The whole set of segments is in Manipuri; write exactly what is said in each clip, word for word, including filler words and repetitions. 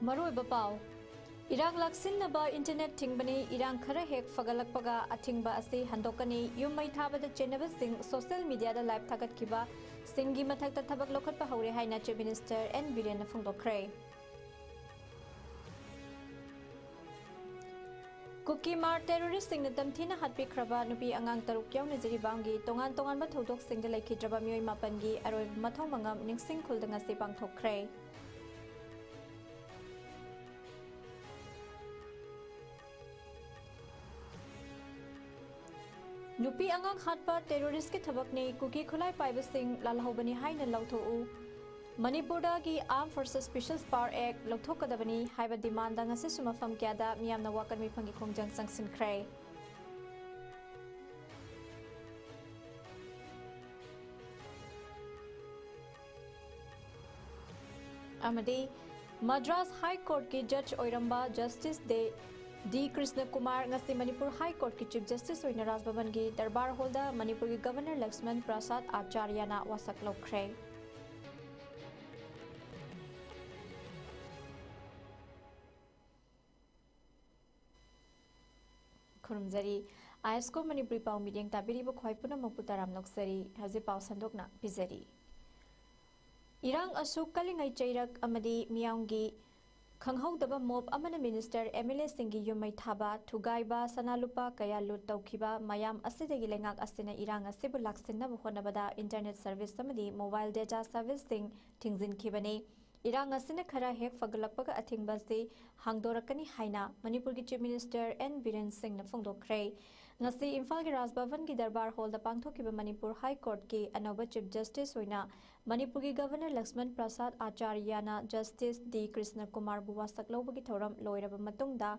ꯃꯔꯨꯑꯣꯏꯕ ꯄꯥꯎ꯫ ꯏꯔꯥꯡ ꯂꯥꯛꯁꯤꯟꯅꯕ ꯏꯟꯇꯔꯅꯦꯠ ꯊꯤꯡꯕꯅꯤ꯫ ꯏꯔꯥꯡ ꯈꯔ ꯍꯦꯛ ꯐꯒꯠꯂꯛꯄꯒ ꯑꯊꯤꯡꯕ ꯑꯁꯤ ꯍꯟꯗꯣꯛꯀꯅꯤ꯫ ꯌꯨꯝ ꯃꯩ ꯊꯥꯕꯗ ꯆꯦꯟꯅꯕꯁꯤꯡ ꯁꯣꯁꯤꯌꯦꯜ ꯃꯤꯗꯤꯌꯥꯗ ꯂꯥꯏꯚ ꯊꯥꯒꯠꯈꯤꯕꯁꯤꯡꯒꯤ ꯃꯊꯛꯇ ꯊꯕꯛ ꯂꯧꯈꯠꯄ ꯍꯧꯔꯦ ꯍꯥꯏꯅ ꯆꯤꯐ ꯃꯤꯅꯤꯁꯇꯔ ꯑꯦꯟ ꯕꯤꯔꯦꯟꯅ ꯐꯣꯡꯗꯣꯛꯈ꯭ꯔꯦ꯫ ꯀꯨꯀꯤ ꯃꯥꯔ ꯇꯦꯔꯣꯔꯤꯁꯁꯤꯡꯅ ꯇꯝꯊꯤꯅ ꯍꯥꯠꯄꯤꯈ꯭ꯔꯕ ꯅꯨꯄꯤ ꯑꯉꯥꯡ ꯇꯔꯨꯛ ꯌꯥꯎꯅ ꯖꯤꯔꯤꯕꯥꯝꯒꯤ ꯇꯣꯉꯥꯟ ꯇꯣꯉꯥꯟꯕ ꯊꯧꯗꯣꯛꯁꯤꯡꯗ ꯂꯩꯈꯤꯗ꯭ꯔꯕ ꯃꯤꯑꯣꯏ ꯃꯥꯄꯟꯒꯤ ꯑꯔꯣꯏꯕ ꯃꯊꯧ ꯃꯉꯝ ꯅꯤꯡꯁꯤꯡ ꯈꯨꯜꯗ ꯉꯁꯤ ꯄꯥꯡꯊꯣꯛꯈ꯭ꯔꯦ꯫ ꯅꯨꯄꯤ ꯑꯉꯥꯡ ꯍꯥꯠꯄ ꯇꯦꯔꯣꯔꯤꯁꯀꯤ ꯊꯕꯛꯅꯤ, ꯀꯨꯀꯤ ꯈꯨꯠꯂꯥꯏ ꯄꯥꯏꯕꯁꯤꯡ ꯂꯥꯜꯍꯧꯕꯅꯤ ꯍꯥꯏꯅ ꯂꯥꯎꯊꯣꯛꯎ꯫ ꯃꯅꯤꯄꯨꯔꯗꯒꯤ Armed Forces Special Power Act ꯂꯧꯊꯣꯛꯀꯗꯕꯅꯤ ꯍꯥꯏꯕ ꯗꯤꯃꯥꯟꯗ ꯉꯁꯤꯁꯨ ꯃꯐꯝ ꯀꯌꯥꯗ ꯃꯤꯌꯥꯝꯅ ꯋꯥꯀꯠ ꯃꯤꯐꯝꯒꯤ ꯈꯣꯡꯖꯪ ꯆꯪꯁꯤꯟꯈ꯭ꯔꯦ꯫ ꯑꯃꯗꯤ ꯃꯗ꯭ꯔꯥꯁ ꯍꯥꯏ ꯀꯣꯔꯠꯀꯤ ꯖꯖ ꯑꯣꯏꯔꯝꯕ ꯖꯁꯇꯤꯁ ꯗꯦ ꯗꯤ ꯀ꯭ꯔꯤꯁꯅ ꯀꯨꯃꯥꯔ ꯉꯁꯤ ꯃꯅꯤꯄꯨꯔ ꯍꯥꯏ ꯀꯣꯔꯠꯀꯤ ꯆꯤꯐ ꯖꯁꯇꯤꯁ ꯑꯣꯏꯅ ꯔꯥꯖ ꯚꯕꯟꯒꯤ ꯗꯔꯕꯥꯔ ꯍꯣꯜꯗ ꯃꯅꯤꯄꯨꯔꯒꯤ ꯒꯚꯔꯅꯔ ꯂꯛꯁꯃꯟ ꯄ꯭ꯔꯁꯥꯗ ꯑꯥꯆꯥꯔꯌꯅ ꯋꯥꯁꯛ ꯂꯧꯈ꯭ꯔꯦ꯫ ꯈꯨꯔꯨꯝꯖꯔꯤ꯫ ꯑꯥꯏ ꯑꯦꯁ ꯀꯣ ꯃꯅꯤꯄꯨꯔꯤ ꯄꯥꯎ ꯃꯤꯠꯌꯦꯡ ꯇꯥꯕꯤꯔꯤꯕ ꯈ꯭ꯋꯥꯏ ꯄꯨꯝꯅꯃꯛꯄꯨ ꯇꯔꯥꯝ ꯑꯣꯛꯆꯔꯤ꯫ ꯍꯧꯖꯤꯛ ꯄꯥꯎ ꯁꯟꯗꯣꯛꯅ ꯄꯤꯖꯔꯤ꯫ ꯏꯔꯥꯡ ꯑꯁꯨꯛ ꯀꯜꯂꯤꯉꯩ ꯆꯩꯔꯛ ꯑꯃꯗꯤ ꯃꯤꯌꯥꯝꯒꯤ ꯈꯪꯍꯧꯗꯕ ꯃꯣꯕ ꯑꯃꯅ ꯃꯤꯅꯤꯁꯇꯔ, ꯑꯦꯝ ꯑꯦꯜ ꯑꯦꯁꯤꯡꯒꯤ ꯌꯨꯝ ꯃꯩ ꯊꯥꯕ, ꯊꯨꯒꯥꯏꯕ, ꯁꯅꯥ ꯂꯨꯄꯥ ꯀꯌꯥ ꯂꯨꯠ ꯇꯧꯈꯤꯕ ꯃꯌꯥꯝ ꯑꯁꯤꯗꯒꯤ ꯂꯩꯉꯥꯛ ꯑꯁꯤꯅ ꯏꯔꯥꯡ ꯑꯁꯤꯕꯨ ꯂꯥꯛꯁꯤꯟꯅꯕ ꯍꯣꯠꯅꯕꯗ ꯏꯟꯇꯔꯅꯦꯠ ꯁꯔꯚꯤꯁ ꯑꯃꯗꯤ ꯃꯣꯕꯥꯏꯜ ꯗꯦꯇꯥ ꯁꯔꯚꯤꯁꯁꯤꯡ ꯊꯤꯡꯖꯤꯟꯈꯤꯕꯅꯤ꯫ ꯏꯔꯥꯡ ꯑꯁꯤꯅ ꯈꯔ ꯍꯦꯛ ꯐꯒꯠꯂꯛꯄꯒ ꯑꯊꯤꯡꯕ ꯑꯁꯤ ꯍꯥꯡꯗꯣꯔꯛꯀꯅꯤ ꯍꯥꯏꯅ ꯃꯅꯤꯄꯨꯔꯒꯤ ꯆꯤꯐ ꯃꯤꯅꯤꯁꯇꯔ ꯑꯦꯟ ꯕꯤꯔꯦꯟ ꯁꯤꯡꯅ ꯐꯣꯡꯗꯣꯛꯈ꯭ꯔꯦ꯫ ꯉꯁꯤ ꯏꯝꯐꯥꯜꯒꯤ ꯔꯥꯖ ꯚꯕꯟꯒꯤ ꯗꯔꯕꯥꯔ ꯍꯣꯜꯗ ꯄꯥꯡꯊꯣꯛꯈꯤꯕ ꯃꯅꯤꯄꯨꯔ ꯍꯥꯏ ꯀꯣꯔꯠꯀꯤ ꯑꯅꯧꯕ ꯆꯤꯐ ꯖꯁꯇꯤꯁ ꯑꯣꯏꯅ ꯃꯅꯤꯄꯨꯔꯒꯤ ꯒꯚꯔꯅꯔ ꯂꯛꯁꯃꯟ ꯄ꯭ꯔꯁꯥꯗ ꯑꯥꯆꯥꯔꯌꯅ ꯖꯁꯇꯤꯁ ꯗꯤ ꯀ꯭ꯔꯤꯁꯅ ꯀꯨꯃꯥꯔꯕꯨ ꯋꯥꯁꯛ ꯂꯧꯕꯒꯤ ꯊꯧꯔꯝ ꯂꯣꯏꯔꯕ ꯃꯇꯨꯡꯗ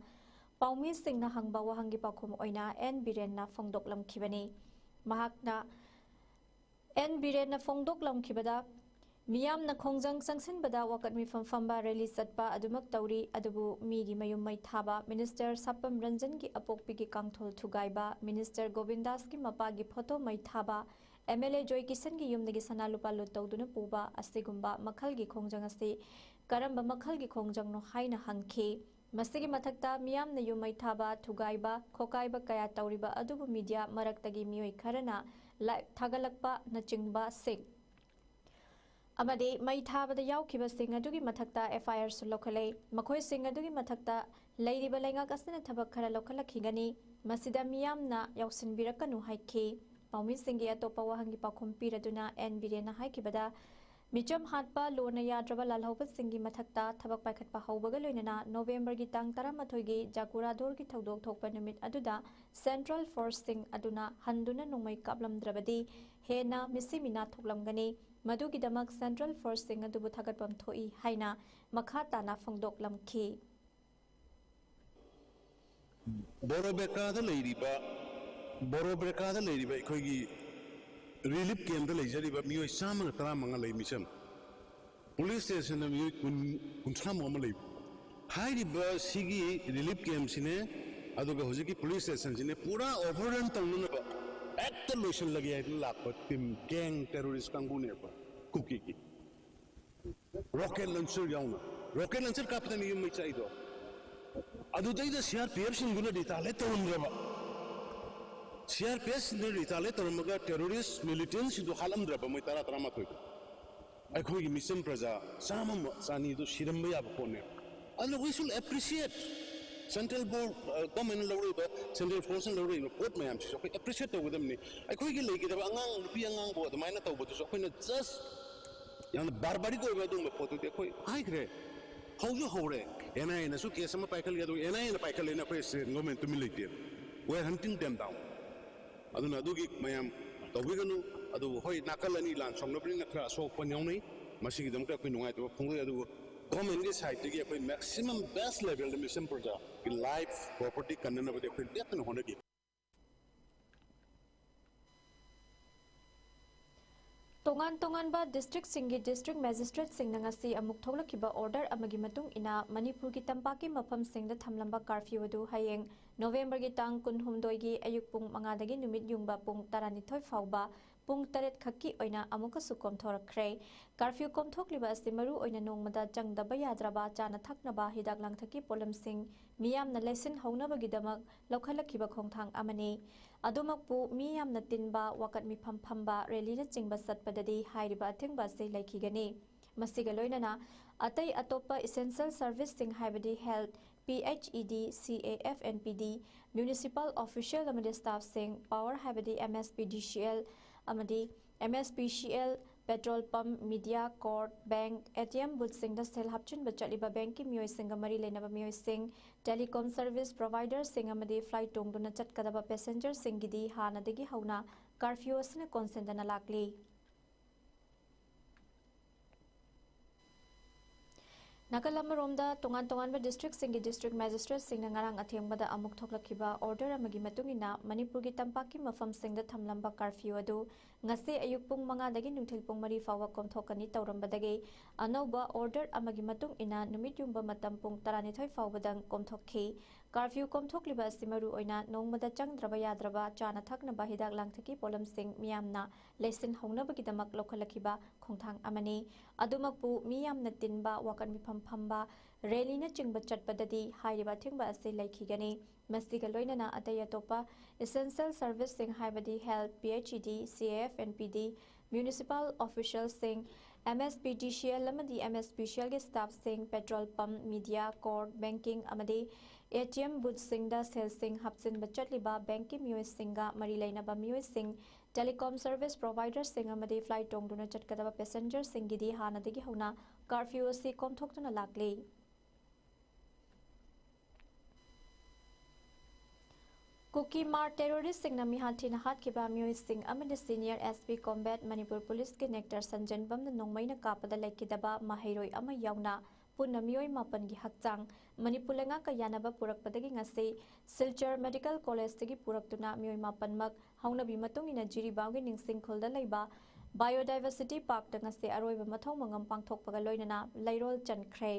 ꯄꯥꯎꯃꯤꯁꯤꯡꯅ ꯍꯪꯕ ꯋꯥꯍꯪꯒꯤ ꯄꯥꯎꯈꯨꯝ ꯑꯣꯏꯅ ꯑꯦꯟ ꯕꯤꯔꯦꯟꯅ ꯐꯣꯡꯗꯣꯛꯂꯝꯈꯤꯕꯅꯤ꯫ ꯃꯍꯥꯛꯅ ꯑꯦꯟ ꯕꯤꯔꯦꯟꯅ ꯐꯣꯡꯗꯣꯛꯂꯝꯈꯤꯕꯗ, ꯃꯤꯌꯥꯝꯅ ꯈꯣꯡꯖꯪ ꯆꯪꯁꯤꯟꯕꯗ ꯋꯥꯀꯠ ꯃꯤꯐꯝ ꯐꯝꯕ, ꯔꯦꯂꯤ ꯆꯠꯄ ꯑꯗꯨꯃꯛ ꯇꯧꯔꯤ, ꯑꯗꯨꯕꯨ ꯃꯤꯒꯤ ꯃꯌꯨꯝ ꯃꯩ ꯊꯥꯕ, ꯃꯤꯅꯤꯁꯇꯔ ꯁꯥꯄꯝ ꯔꯟꯖꯟꯒꯤ ꯑꯄꯣꯛꯄꯤꯒꯤ ꯀꯥꯡꯊꯣꯜ ꯊꯨꯒꯥꯏꯕ, ꯃꯤꯅꯤꯁꯇꯔ ꯒꯣꯕꯤꯟꯗꯥꯁꯀꯤ ꯃꯄꯥꯒꯤ ꯐꯣꯇꯣ ꯃꯩ ꯊꯥꯕ, ꯑꯦꯝ ꯑꯦꯜ ꯑꯦ ꯖꯣꯏ ꯀꯤꯁꯟꯒꯤ ꯌꯨꯝꯗꯒꯤ ꯁꯅꯥ ꯂꯨꯄꯥ ꯂꯨꯠ ꯇꯧꯗꯨꯅ ꯄꯨꯕ ꯑꯁꯤꯒꯨꯝꯕ ꯃꯈꯜꯒꯤ ꯈꯣꯡꯖꯪ ꯑꯁꯤ ꯀꯔꯝꯕ ꯃꯈꯜꯒꯤ ꯈꯣꯡꯖꯪꯅꯣ ꯍꯥꯏꯅ ꯍꯪꯈꯤ꯫ ꯃꯁꯤꯒꯤ ꯃꯊꯛꯇ ꯃꯤꯌꯥꯝꯅ ꯌꯨꯝ ꯃꯩ ꯊꯥꯕ, ꯊꯨꯒꯥꯏꯕ, ꯈꯣꯀꯥꯏꯕ ꯀꯌꯥ ꯇꯧꯔꯤꯕ ꯑꯗꯨꯕꯨ ꯃꯤꯗꯤꯌꯥ ꯃꯔꯛꯇꯒꯤ ꯃꯤꯑꯣꯏ ꯈꯔꯅ ꯂꯥꯏꯚ ꯊꯥꯒꯠꯂꯛꯄꯅꯆꯤꯡꯕꯁꯤꯡ ꯑꯃꯗꯤ ꯃꯩ ꯊꯥꯕꯗ ꯌꯥꯎꯈꯤꯕꯁꯤꯡ ꯑꯗꯨꯒꯤ ꯃꯊꯛꯇ ꯑꯦꯐ ꯑꯥꯏ ꯑꯥꯔꯁꯨ ꯂꯧꯈꯠꯂꯦ꯫ ꯃꯈꯣꯏꯁꯤꯡ ꯑꯗꯨꯒꯤ ꯃꯊꯛꯇ ꯂꯩꯔꯤꯕ ꯂꯩꯉꯥꯛ ꯑꯁꯤꯅ ꯊꯕꯛ ꯈꯔ ꯂꯧꯈꯠꯂꯛꯈꯤꯒꯅꯤ꯫ ꯃꯁꯤꯗ ꯃꯤꯌꯥꯝꯅ ꯌꯥꯎꯁꯤꯟꯕꯤꯔꯛꯀꯅꯨ ꯍꯥꯏꯈꯤ꯫ ꯄꯥꯎꯃꯤꯁꯤꯡꯒꯤ ꯑꯇꯣꯞꯄ ꯋꯥꯍꯪꯒꯤ ꯄꯥꯎꯈꯨꯝ ꯄꯤꯔꯗꯨꯅ ꯑꯦꯟ ꯕꯤꯔꯦꯟꯅ ꯍꯥꯏꯈꯤꯕꯗ, ꯃꯤꯆꯝ ꯍꯥꯠꯄ, ꯂꯣꯅ ꯌꯥꯗ꯭ꯔꯕ ꯂꯥꯜꯍꯧꯕꯁꯤꯡꯒꯤ ꯃꯊꯛꯇ ꯊꯕꯛ ꯄꯥꯏꯈꯠꯄ ꯍꯧꯕꯒ ꯂꯣꯏꯅꯅ ꯅꯣꯕꯦꯝꯕꯔꯒꯤ ꯇꯥꯡ ꯇꯔꯥꯃꯥꯊꯣꯏꯒꯤ ꯖꯥꯒꯨꯔꯥꯗꯣꯔꯒꯤ ꯊꯧꯗꯣꯛ ꯊꯣꯛꯄ ꯅꯨꯃꯤꯠ ꯑꯗꯨꯗ ꯁꯦꯟꯇ꯭ꯔꯦꯜ ꯐꯣꯔꯁꯁꯤꯡ ꯑꯗꯨꯅ ꯍꯟꯗꯨꯅ ꯅꯣꯡꯃꯩ ꯀꯥꯞꯂꯝꯗ꯭ꯔꯕꯗꯤ ꯍꯦꯟꯅ ꯃꯤꯁꯤ ꯃꯤꯅꯥ ꯊꯣꯛꯂꯝꯒꯅꯤ꯫ ꯃꯗꯨꯒꯤꯗꯃꯛ ꯁꯦꯟꯇ꯭ꯔꯦꯜ ꯐꯣꯔꯁꯁꯤꯡ ꯑꯗꯨꯕꯨ ꯊꯥꯒꯠꯐꯝ ꯊꯣꯛꯏ ꯍꯥꯏꯅ ꯃꯈꯥ ꯇꯥꯅ ꯐꯣꯡꯗꯣꯛꯂꯝꯈꯤ꯫ ꯕꯣꯔꯣꯕꯦꯀꯥꯗ ꯂꯩꯔꯤꯕ ꯕꯣꯔꯣꯕꯦꯀꯥꯗ ꯂꯩꯔꯤꯕ ꯑꯩꯈꯣꯏꯒꯤ ꯔꯤꯂꯤꯐ ꯀꯦꯝꯞꯇ ꯂꯩꯖꯔꯤꯕ ꯃꯤꯑꯣꯏ ꯆꯥꯝꯃꯒ ꯇꯔꯥꯃꯉꯥ ꯂꯩ ꯃꯤꯆꯝ꯫ ꯄꯨꯂꯤꯁ ꯁ꯭ꯇꯦꯁꯟꯗ ꯃꯤꯑꯣꯏ ꯀꯨꯟ, ꯀꯨꯟꯊ꯭ꯔꯥꯃꯨꯛ ꯑꯃ ꯂꯩ꯫ ꯍꯥꯏꯔꯤꯕ ꯁꯤꯒꯤ ꯔꯤꯂꯤꯐ ꯀꯦꯝꯞꯁꯤꯅꯦ, ꯑꯗꯨꯒ ꯍꯧꯖꯤꯛꯀꯤ ꯄꯨꯂꯤꯁ ꯁ꯭ꯇꯦꯁꯟꯁꯤꯅꯦ ꯄꯨꯔꯥ ꯑꯣꯚꯔꯔꯟ ꯇꯧꯅꯅꯕ ꯍꯦꯛꯇ ꯂꯣꯏꯁꯤꯜꯂꯒꯦ ꯍꯥꯏꯗꯅ ꯂꯥꯛꯄ ꯇꯤꯝ, ꯒꯦꯡ ꯇꯦꯔꯣꯔꯤꯁ ꯀꯥꯡꯕꯨꯅꯦꯕ ꯀꯨꯀꯤꯒꯤ꯫ ꯔꯣꯀꯦꯠ ꯂꯟꯆꯔ ꯌꯥꯎꯅ꯫ ꯔꯣꯀꯦꯠ ꯂꯟꯆꯔ ꯀꯥꯞꯄꯗꯅꯤ ꯌꯨꯝ ꯃꯩ ꯆꯥꯛꯏꯗꯣ꯫ ꯑꯗꯨꯗꯩꯗ C R P ꯑꯦꯐꯁꯤꯡꯗꯨꯅ ꯔꯤꯇꯥꯂꯦꯠ ꯇꯧꯔꯝꯗ꯭ꯔꯕ, C R P ꯑꯦꯐꯁꯤꯡꯗꯨꯅ ꯔꯤꯇꯥꯂꯦꯠ ꯇꯧꯔꯝꯃꯒ terrorist ꯃꯤꯂꯤꯇꯦꯟꯁꯤꯡꯗꯣ ꯍꯥꯠꯂꯝꯗ꯭ꯔꯕ ꯃꯣꯏ ꯇꯔꯥ ꯇꯔꯥꯃꯥꯊꯣꯏꯗꯣ꯫ ꯑꯩꯈꯣꯏꯒꯤ ꯃꯤꯆꯝ ꯄ꯭ꯔꯖꯥ ꯆꯥꯝꯃ ꯆꯅꯤꯗꯨ ꯁꯤꯔꯝꯕ ꯌꯥꯕ ꯄꯣꯠꯅꯦ꯫ ꯑꯗꯨꯅ we should appreciate central board, government ꯂꯧꯔꯛꯏꯕ, ꯁꯦꯟꯇ꯭ꯔꯦꯜ ꯐꯣꯔꯁꯅ ꯂꯧꯔꯛꯏꯕ ꯄꯣꯠ ꯃꯌꯥꯝꯁꯤꯁꯨ ꯑꯩꯈꯣꯏ ꯑꯦꯄ꯭ꯔꯤꯁꯤꯌꯦꯠ ꯇꯧꯒꯗꯕꯅꯤ꯫ ꯑꯩꯈꯣꯏꯒꯤ ꯂꯩꯒꯗꯕ ꯑꯉꯥꯡ, ꯅꯨꯄꯤ ꯑꯉꯥꯡꯕꯨ ꯑꯗꯨꯃꯥꯏꯅ ꯇꯧꯕꯗꯨꯁꯨ ꯑꯩꯈꯣꯏꯅ ꯖꯁ ꯌꯥꯝꯅ ꯕꯥꯔꯕꯥꯔꯤꯛ ꯑꯣꯏꯕ ꯑꯗꯨꯒꯨꯝꯕ ꯄꯣꯠꯇꯨꯗꯤ ꯑꯩꯈꯣꯏ ꯍꯥꯏꯈ꯭ꯔꯦ꯫ ꯍꯧꯁꯨ ꯍꯧꯔꯦ꯫ ꯑꯦꯟ ꯑꯥꯏ ꯑꯦꯅꯁꯨ ꯀꯦꯁ ꯑꯃ ꯄꯥꯏꯈꯠꯂꯤ, ꯑꯗꯨꯒ ꯑꯦꯟ ꯑꯥꯏ ꯑꯦꯅ ꯄꯥꯏꯈꯠꯂꯦꯅ ꯑꯩꯈꯣꯏ ꯁ꯭ꯇꯦꯠ ꯒꯣꯔꯃꯦꯟ ꯇꯨꯃꯤꯟ ꯂꯩꯇꯦ꯫ We are hunting them down. ꯑꯗꯨꯅ ꯑꯗꯨꯒꯤ ꯃꯌꯥꯝ ꯇꯧꯕꯤꯒꯅꯨ꯫ ꯑꯗꯨꯕꯨ ꯍꯣꯏ, ꯅꯥꯀꯜ ꯑꯅꯤ ꯂꯥꯟ ꯁꯣꯛꯅꯕꯅꯤꯅ ꯈꯔ ꯑꯁꯣꯛ ꯑꯄꯟ ꯌꯥꯎꯅꯩ꯫ ꯃꯁꯤꯒꯤꯗꯃꯛꯇ ꯑꯩꯈꯣꯏ ꯅꯨꯡꯉꯥꯏꯇꯕ ꯐꯣꯡꯗꯣꯛꯏ꯫ ꯑꯗꯨꯕꯨ ꯒꯣꯔꯃꯦꯟꯒꯤ ꯁꯥꯏꯠꯇꯒꯤ ꯑꯩꯈꯣꯏ ꯃꯦꯛꯁꯤꯃꯝ ꯕꯦꯁ ꯂꯦꯚꯦꯜꯗ ꯃꯤꯆꯝ ꯄ꯭ꯔꯖꯥꯒꯤ ꯂꯥꯏꯐ, ꯄ꯭ꯔꯣꯄꯔꯇꯤ ꯀꯟꯅꯅꯕꯗꯤ ꯑꯩꯈꯣꯏ ꯂꯦꯞꯇꯅ ꯍꯣꯠꯅꯈꯤ꯫ ꯇꯣꯉꯥꯟ ꯇꯣꯉꯥꯟꯕ ꯗꯤꯁꯇ꯭ꯔꯤꯛꯁꯤꯡꯒꯤ ꯗꯤꯁꯇ꯭ꯔꯤꯛ ꯃꯦꯖꯤꯁꯇ꯭ꯔꯦꯠꯁꯤꯡꯅ ꯉꯁꯤ ꯑꯃꯨꯛ ꯊꯣꯛꯂꯛꯈꯤꯕ ꯑꯣꯔꯗꯔ ꯑꯃꯒꯤ ꯃꯇꯨꯡ ꯏꯟꯅ ꯃꯅꯤꯄꯨꯔꯒꯤ ꯇꯝꯄꯥꯛꯀꯤ ꯃꯐꯝꯁꯤꯡꯗ ꯊꯝꯂꯝꯕ ꯀꯥꯔꯐ꯭ꯌꯨ ꯑꯗꯨ ꯍꯌꯦꯡ ꯅꯣꯕꯦꯝꯕꯔꯒꯤ ꯇꯥꯡ ꯀꯨꯟꯍꯨꯝꯗꯣꯏꯒꯤ ꯑꯌꯨꯛ ꯄꯨꯡ ꯃꯉꯥꯗꯒꯤ ꯅꯨꯃꯤꯠ ꯌꯨꯡꯕ ꯄꯨꯡ ꯇꯔꯥꯅꯤꯊꯣꯏ ꯐꯥꯎꯕ ꯄꯨꯡ ꯇꯔꯦꯠ ꯈꯛꯀꯤ ꯑꯣꯏꯅ ꯑꯃꯨꯛꯀꯁꯨ ꯀꯣꯝꯊꯣꯔꯛꯈ꯭ꯔꯦ꯫ Curfew ꯀꯣꯝꯊꯣꯛꯂꯤꯕ ꯑꯁꯤ ꯃꯔꯨ ꯑꯣꯏꯅ ꯅꯣꯡꯃꯗ ꯆꯪꯗꯕ ꯌꯥꯗ꯭ꯔꯕ ꯆꯥꯅ ꯊꯛꯅꯕ, ꯍꯤꯗꯥꯛ ꯂꯥꯡꯊꯛꯀꯤ ꯄꯣꯠꯂꯝꯁꯤꯡ ꯃꯤꯌꯥꯝꯅ ꯂꯩꯁꯤꯟꯍꯧꯅꯕꯒꯤꯗꯃꯛ ꯂꯧꯈꯠꯂꯛꯈꯤꯕ ꯈꯣꯡꯊꯥꯡ ꯑꯃꯅꯤ꯫ ꯑꯗꯨꯃꯛꯄꯨ ꯃꯤ ꯌꯥꯝꯅ ꯇꯤꯟꯕ, ꯋꯥꯀꯠ ꯃꯤꯐꯝ ꯐꯝꯕ, ꯔꯦꯂꯤꯅꯆꯤꯡꯕ ꯆꯠꯄꯗꯗꯤ ꯍꯥꯏꯔꯤꯕ ꯑꯊꯤꯡꯕ ꯑꯁꯤ ꯂꯩꯈꯤꯒꯅꯤ꯫ ꯃꯁꯤꯒ ꯂꯣꯏꯅꯅ ꯑꯇꯩ ꯑꯇꯣꯞꯄ essential serviceꯁꯤꯡ ꯍꯥꯏꯕꯗꯤ health, P H E D, C A F and P D, municipal official ꯑꯃꯗꯤ staffꯁꯤꯡ, power ꯍꯥꯏꯕꯗꯤ M S P D C L ꯑꯃꯗꯤ M S P C L, petrol pump, media, court, bank, A T M boothꯁꯤꯡꯗ ꯁꯦꯜ ꯍꯥꯞꯆꯤꯟꯕ ꯆꯠꯂꯤꯕ bankꯀꯤ ꯃꯤꯑꯣꯏꯁꯤꯡꯒ ꯃꯔꯤ ꯂꯩꯅꯕ ꯃꯤꯑꯣꯏꯁꯤꯡ, telecom service providerꯁꯤꯡ ꯑꯃꯗꯤ flight ꯇꯣꯡꯗꯨꯅ ꯆꯠꯀꯗꯕ passengerꯁꯤꯡꯒꯤꯗꯤ ꯍꯥꯟꯅꯗꯒꯤ ꯍꯧꯅ curfew ꯑꯁꯤꯅ ꯀꯣꯟꯁꯤꯟꯗꯅ ꯂꯥꯛꯂꯤ꯫ ꯅꯥꯀꯜ ꯑꯃꯔꯣꯝꯗ, ꯇꯣꯉꯥꯟ ꯇꯣꯉꯥꯟꯕ districtꯁꯤꯡꯒꯤ district magistrateꯁꯤꯡꯅ ꯉꯔꯥꯡ ꯑꯊꯦꯡꯕꯗ ꯑꯃꯨꯛ ꯊꯣꯛꯂꯛꯈꯤꯕ order ꯑꯃꯒꯤ ꯃꯇꯨꯡ ꯏꯟꯅ, ꯃꯅꯤꯄꯨꯔꯒꯤ ꯇꯝꯄꯥꯛꯀꯤ ꯃꯐꯝꯁꯤꯡꯗ ꯊꯝꯂꯝꯕ curfew ꯑꯗꯨ ꯉꯁꯤ ꯑꯌꯨꯛ ꯄꯨꯡ ꯃꯉꯥꯗꯒꯤ ꯅꯨꯡꯊꯤꯜ ꯄꯨꯡ ꯃꯔꯤ ꯐꯥꯎꯕ ꯀꯣꯝꯊꯣꯛꯀꯅꯤ ꯇꯧꯔꯝꯕꯗꯒꯤ, ꯑꯅꯧꯕ order ꯑꯃꯒꯤ ꯃꯇꯨꯡ ꯏꯟꯅ ꯅꯨꯃꯤꯠ ꯌꯨꯡꯕ ꯃꯇꯝ ꯄꯨꯡ ꯇꯔꯥꯅꯤꯊꯣꯏ ꯐꯥꯎꯕꯗꯪ ꯀꯣꯝꯊꯣꯛꯈꯤ꯫ Curfew ꯀꯣꯝꯊꯣꯛꯂꯤꯕ ꯑꯁꯤ ꯃꯔꯨ ꯑꯣꯏꯅ ꯅꯣꯡꯃꯗ ꯆꯪꯗ꯭ꯔꯕ ꯌꯥꯗ꯭ꯔꯕ ꯆꯥꯅ ꯊꯛꯅꯕ, ꯍꯤꯗꯥꯛ ꯂꯥꯡꯊꯛꯀꯤ ꯄꯣꯠꯂꯝꯁꯤꯡ ꯃꯤꯌꯥꯝꯅ ꯂꯩꯁꯤꯟꯍꯧꯅꯕꯒꯤꯗꯃꯛ ꯂꯧꯈꯠꯂꯛꯈꯤꯕ ꯈꯣꯡꯊꯥꯡ ꯑꯃꯅꯤ꯫ ꯑꯗꯨꯃꯛꯄꯨ ꯃꯤ ꯌꯥꯝꯅ ꯇꯤꯟꯕ, ꯋꯥꯀꯠ ꯃꯤꯐꯝ ꯐꯝꯕ, rallyꯅꯆꯤꯡꯕ ꯆꯠꯄꯗꯗꯤ ꯍꯥꯏꯔꯤꯕ ꯑꯊꯤꯡꯕ ꯑꯁꯤ ꯂꯩꯈꯤꯒꯅꯤ꯫ ꯃꯁꯤꯒ ꯂꯣꯏꯅꯅ ꯑꯇꯩ ꯑꯇꯣꯞꯄ essential serviceꯁꯤꯡ ꯍꯥꯏꯕꯗꯤ health, P H E D, C A F and P D, municipal officialꯁꯤꯡ, M S P D C L ꯑꯃꯗꯤ M S P C Lꯒꯤ staffꯁꯤꯡ, petrol pump, media, court, banking ꯑꯃꯗꯤ A T M boothꯁꯤꯡꯗ ꯁꯦꯜꯁꯤꯡ ꯍꯥꯞꯆꯤꯟꯕ ꯆꯠꯂꯤꯕ bankꯀꯤ ꯃꯤꯑꯣꯏꯁꯤꯡꯒ ꯃꯔꯤ ꯂꯩꯅꯕ ꯃꯤꯑꯣꯏꯁꯤꯡ, telecom service providerꯁꯤꯡ ꯑꯃꯗꯤ flight ꯇꯣꯡꯗꯨꯅ ꯆꯠꯀꯗꯕ passengerꯁꯤꯡꯒꯤꯗꯤ ꯍꯥꯟꯅꯗꯒꯤ ꯍꯧꯅ curfew ꯑꯁꯤ ꯀꯣꯝꯊꯣꯛꯇꯨꯅ ꯂꯥꯛꯂꯤ꯫ ꯀꯨꯀꯤ ꯃꯥꯔ terroristꯁꯤꯡꯅ ꯃꯤꯍꯥꯠ ꯊꯤꯅ ꯍꯥꯠꯈꯤꯕ ꯃꯤꯑꯣꯏꯁꯤꯡ ꯑꯃꯗꯤ senior S P combat Manipur ꯄꯨꯂꯤꯁꯀꯤ ꯅꯦꯛꯇꯔ ꯁꯟꯖꯦꯟꯕꯝꯅ ꯅꯣꯡꯃꯩꯅ ꯀꯥꯞꯄꯗ ꯂꯩꯈꯤꯗꯕ ꯃꯍꯩꯔꯣꯏ ꯑꯃ ꯌꯥꯎꯅ ꯄꯨꯟꯅ ꯃꯤꯑꯣꯏ ꯃꯥꯄꯟꯒꯤ ꯍꯛꯆꯥꯡ ꯃꯅꯤꯄꯨꯔ ꯂꯩꯉꯥꯛꯀ ꯌꯥꯅꯕ ꯄꯨꯔꯛꯄꯗꯒꯤ ꯉꯁꯤ ꯁꯤꯜꯆꯔ ꯃꯦꯗꯤꯀꯦꯜ ꯀꯣꯂꯦꯖꯇꯒꯤ ꯄꯨꯔꯛꯇꯨꯅ ꯃꯤꯑꯣꯏ ꯃꯥꯄꯟꯃꯛ ꯍꯧꯅꯕꯤ ꯃꯇꯨꯡ ꯏꯟꯅ ꯖꯤꯔꯤꯕꯥꯝꯒꯤ ꯅꯤꯡꯁꯤꯡ ꯈꯨꯜꯗ ꯂꯩꯕ Biodiversity Parkꯇ ꯉꯁꯤ ꯑꯔꯣꯏꯕ ꯃꯊꯧ ꯃꯉꯝ ꯄꯥꯡꯊꯣꯛꯄꯒ ꯂꯣꯏꯅꯅ ꯂꯩꯔꯣꯜ ꯆꯟꯈ꯭ꯔꯦ꯫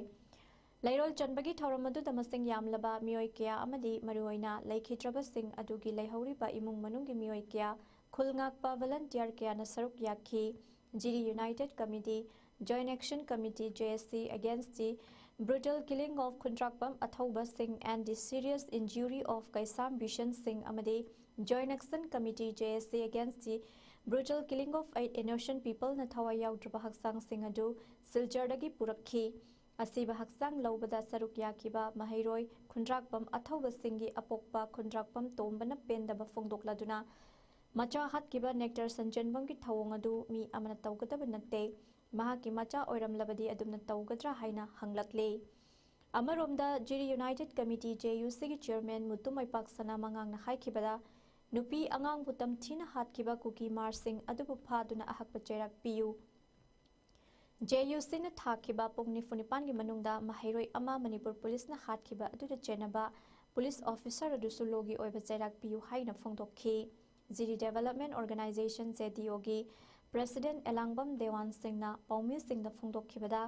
ꯂꯩꯔꯣꯜ ꯆꯟꯕꯒꯤ ꯊꯧꯔꯝ ꯑꯗꯨꯗ ꯃꯁꯤꯡ ꯌꯥꯝꯂꯕ ꯃꯤꯑꯣꯏ ꯀꯌꯥ ꯑꯃꯗꯤ ꯃꯔꯨꯑꯣꯏꯅ ꯂꯩꯈꯤꯗ꯭ꯔꯕꯁꯤꯡ ꯑꯗꯨꯒꯤ ꯂꯩꯍꯧꯔꯤꯕ ꯏꯃꯨꯡ ꯃꯅꯨꯡꯒꯤ ꯃꯤꯑꯣꯏ ꯀꯌꯥ ꯈꯨꯜ ꯉꯥꯛꯄ ꯚꯣꯂꯟꯇꯤꯌꯔ ꯀꯌꯥꯅ ꯁꯔꯨꯛ ꯌꯥꯈꯤ꯫ ꯖꯤꯔꯤ United Committee, Joint Action Committee, J S C, against the brutal killing of ꯈꯨꯟꯗ꯭ꯔꯥꯛꯄꯝ ꯑꯊꯧꯕ ꯁꯤꯡ and the serious injury of ꯀꯩꯁꯥꯝ ꯕꯤꯁꯟ ꯁꯤꯡ ꯑꯃꯗꯤ Joint Action Committee, J S C, against the brutal killing of eight innocent people ꯅ ꯊꯋꯥꯏ ꯌꯥꯎꯗ꯭ꯔꯕ ꯍꯛꯆꯥꯡꯁꯤꯡ ꯑꯗꯨ ꯁꯤꯜꯆꯔꯗꯒꯤ ꯄꯨꯔꯛꯈꯤ꯫ ꯑꯁꯤꯕ ꯍꯛꯆꯥꯡ ꯂꯧꯕꯗ ꯁꯔꯨꯛ ꯌꯥꯈꯤꯕ ꯃꯍꯩꯔꯣꯏ ꯈꯨꯟꯗ꯭ꯔꯥꯛꯄꯝ ꯑꯊꯧꯕꯁꯤꯡꯒꯤ ꯑꯄꯣꯛꯄ ꯈꯨꯟꯗ꯭ꯔꯥꯛꯄꯝ ꯇꯣꯝꯕꯅ ꯄꯦꯟꯗꯕ ꯐꯣꯡꯗꯣꯛꯂꯗꯨꯅ, ꯃꯆꯥ ꯍꯥꯠꯈꯤꯕ ꯅꯦꯛꯇꯔ ꯁꯟꯖꯦꯟꯕꯝꯒꯤ ꯊꯧꯑꯣꯡ ꯑꯗꯨ ꯃꯤ ꯑꯃꯅ ꯇꯧꯒꯗꯕ ꯅꯠꯇꯦ, ꯃꯍꯥꯛꯀꯤ ꯃꯆꯥ ꯑꯣꯏꯔꯝꯂꯕꯗꯤ ꯑꯗꯨꯝꯅ ꯇꯧꯒꯗ꯭ꯔꯥ ꯍꯥꯏꯅ ꯍꯪꯂꯛꯂꯤ꯫ ꯑꯃꯔꯣꯝꯗ, ꯖꯤꯔꯤ United Committee, J U C, ꯒꯤ chairman ꯃꯨꯇꯨꯝ ꯑꯣꯏꯄꯥꯛꯁꯅꯥ ꯃꯉꯥꯡꯅ ꯍꯥꯏꯈꯤꯕꯗ, ꯅꯨꯄꯤ ꯑꯉꯥꯡꯕꯨ ꯇꯝꯊꯤꯅ ꯍꯥꯠꯈꯤꯕ ꯀꯨꯀꯤ ꯃꯥꯔꯁꯤꯡ ꯑꯗꯨꯕꯨ ꯐꯥꯗꯨꯅ ꯑꯍꯛꯄ ꯆꯩꯔꯥꯛ ꯄꯤꯌꯨ꯫ J U C ꯅ ꯊꯥꯈꯤꯕ ꯄꯨꯡ ꯅꯤꯐꯨ ꯅꯤꯄꯥꯟꯒꯤ ꯃꯅꯨꯡꯗ ꯃꯍꯩꯔꯣꯏ ꯑꯃ ꯃꯅꯤꯄꯨꯔ ꯄꯨꯂꯤꯁꯅ ꯍꯥꯠꯈꯤꯕ ꯑꯗꯨꯗ ꯆꯦꯟꯅꯕ ꯄꯨꯂꯤꯁ ꯑꯣꯐꯤꯁꯔ ꯑꯗꯨꯁꯨ ꯂꯣꯒꯤ ꯑꯣꯏꯕ ꯆꯩꯔꯥꯛ ꯄꯤꯌꯨ ꯍꯥꯏꯅ ꯐꯣꯡꯗꯣꯛꯈꯤ꯫ ꯖꯤꯔꯤ Development Organization, J D O, ꯒꯤ president ꯑꯦꯂꯥꯡꯕꯝ ꯗꯦꯋꯥꯟ ꯁꯤꯡꯅ ꯄꯥꯎꯃꯤꯁꯤꯡꯗ ꯐꯣꯡꯗꯣꯛꯈꯤꯕꯗ,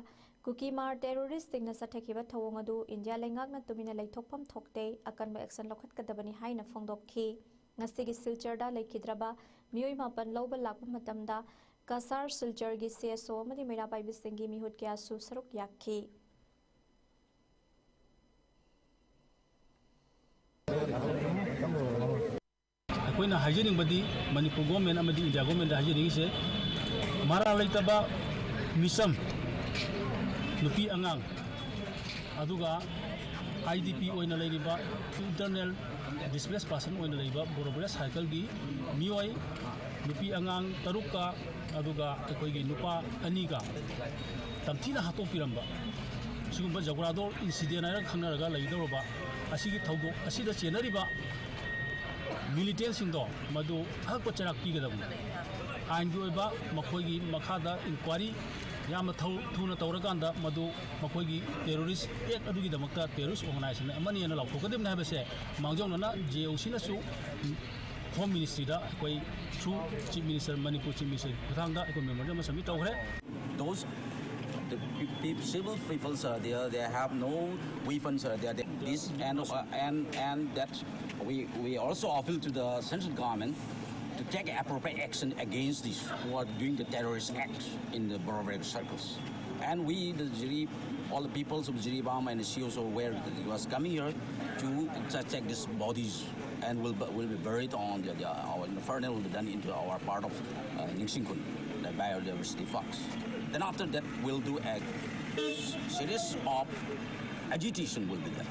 ꯀꯨꯀꯤ ꯃꯥꯔ terrorist ꯁꯤꯡꯅ ꯆꯠꯊꯈꯤꯕ ꯊꯧꯑꯣꯡ ꯑꯗꯨ ꯏꯟꯗꯤꯌꯥ ꯂꯩꯉꯥꯛꯅ ꯇꯨꯃꯤꯟꯅ ꯂꯩꯊꯣꯛꯐꯝ ꯊꯣꯛꯇꯦ, ꯑꯀꯟꯕ action ꯂꯧꯈꯠꯀꯗꯕꯅꯤ ꯍꯥꯏꯅ ꯐꯣꯡꯗꯣꯛꯈꯤ꯫ ꯉꯁꯤꯒꯤ ꯁꯤꯜꯆꯔꯗ ꯂꯩꯈꯤꯗ꯭ꯔꯕ ꯃꯤꯑꯣꯏ ꯃꯥꯄꯟ ꯂꯧꯕ ꯂꯥꯛꯄ ꯃꯇꯝꯗ, ꯀꯁꯥꯔ ꯁꯤꯜꯆꯔꯒꯤ C S O ꯑꯃꯗꯤ ꯃꯩꯔꯥ ꯄꯥꯏꯕꯤꯁꯤꯡꯒꯤ ꯃꯤꯍꯨꯠ ꯀꯌꯥꯁꯨ ꯁꯔꯨꯛ ꯌꯥꯈꯤ꯫ ꯑꯩꯈꯣꯏꯅ ꯍꯥꯏꯖꯅꯤꯡꯕꯗꯤ, ꯃꯅꯤꯄꯨꯔ government ꯑꯃꯗꯤ ꯏꯟꯗꯤꯌꯥ government ꯇ ꯍꯥꯏꯖꯅꯤꯡꯉꯤꯁꯦ, ꯃꯔꯥꯜ ꯂꯩꯇꯕ ꯃꯤꯆꯝ, ꯅꯨꯄꯤ ꯑꯉꯥꯡ, ꯑꯗꯨꯒ I D P ꯑꯣꯏꯅ ꯂꯩꯔꯤꯕ, internal displaced person ꯑꯣꯏꯅ ꯂꯩꯕ ꯕꯣꯔꯣꯕꯨꯔꯥ circle ꯒꯤ ꯃꯤꯑꯣꯏ, ꯅꯨꯄꯤ ꯑꯉꯥꯡ ꯇꯔꯨꯛꯀ ꯑꯗꯨꯒ ꯑꯩꯈꯣꯏꯒꯤ ꯅꯨꯄꯥ ꯑꯅꯤꯒ ꯇꯝꯊꯤꯅ ꯍꯥꯠꯇꯣꯛꯄꯤꯔꯝꯕ, ꯁꯤꯒꯨꯝꯕ ꯖꯒꯣꯔꯥꯗꯣ incident ꯍꯥꯏꯔꯒ ꯈꯪꯅꯔꯒ ꯂꯩꯒꯗꯧꯔꯕ ꯑꯁꯤꯒꯤ ꯊꯧꯗꯣꯛ ꯑꯁꯤꯗ ꯆꯦꯟꯅꯔꯤꯕ militant ꯁꯤꯡꯗꯣ ꯃꯗꯨ ꯑꯍꯛꯄ ꯆꯩꯔꯥꯛ ꯄꯤꯒꯗꯕꯅꯤ꯫ ꯑꯥꯏꯟꯒꯤ ꯑꯣꯏꯕ ꯃꯈꯣꯏꯒꯤ ꯃꯈꯥꯗ inquiry ꯌꯥꯝꯅ ꯊꯧ-, ꯊꯨꯅ ꯇꯧꯔꯀꯥꯟꯗ ꯃꯗꯨ ꯃꯈꯣꯏꯒꯤ terrorist act ꯑꯗꯨꯒꯤꯗꯃꯛꯇ terrorist organization ꯑꯃꯅꯤ ꯍꯥꯏꯅ ꯂꯥꯎꯊꯣꯛꯀꯗꯕꯅꯤ ꯍꯥꯏꯕꯁꯦ ꯃꯥꯡꯖꯧꯅꯅ J O C ꯅꯁꯨ Home Ministry ꯗ ꯑꯩꯈꯣꯏ through Chief Minister, Manipur Chief Minister ꯒꯤ ꯈꯨꯠꯊꯥꯡꯗ ꯑꯩꯈꯣꯏ memorandum ꯑꯃ submit ꯇꯧꯈ꯭ꯔꯦ꯫ Those, the pe- pe- civil peoples are there, they have no weapons are there. They- This and, uh, and, and that we, we also appeal to the central government to take appropriate action against these who are doing the terrorist acts in the Boro Valley circles. And we, the Jiri, all the peoples of Jiribam and the C O C O where it was coming here to check these bodies and will be, will be buried on the, the our the funeral will be done into our part of uh, Ningsingkun, the biodiversity parks. Then after that, we'll do a series of agitation will be there.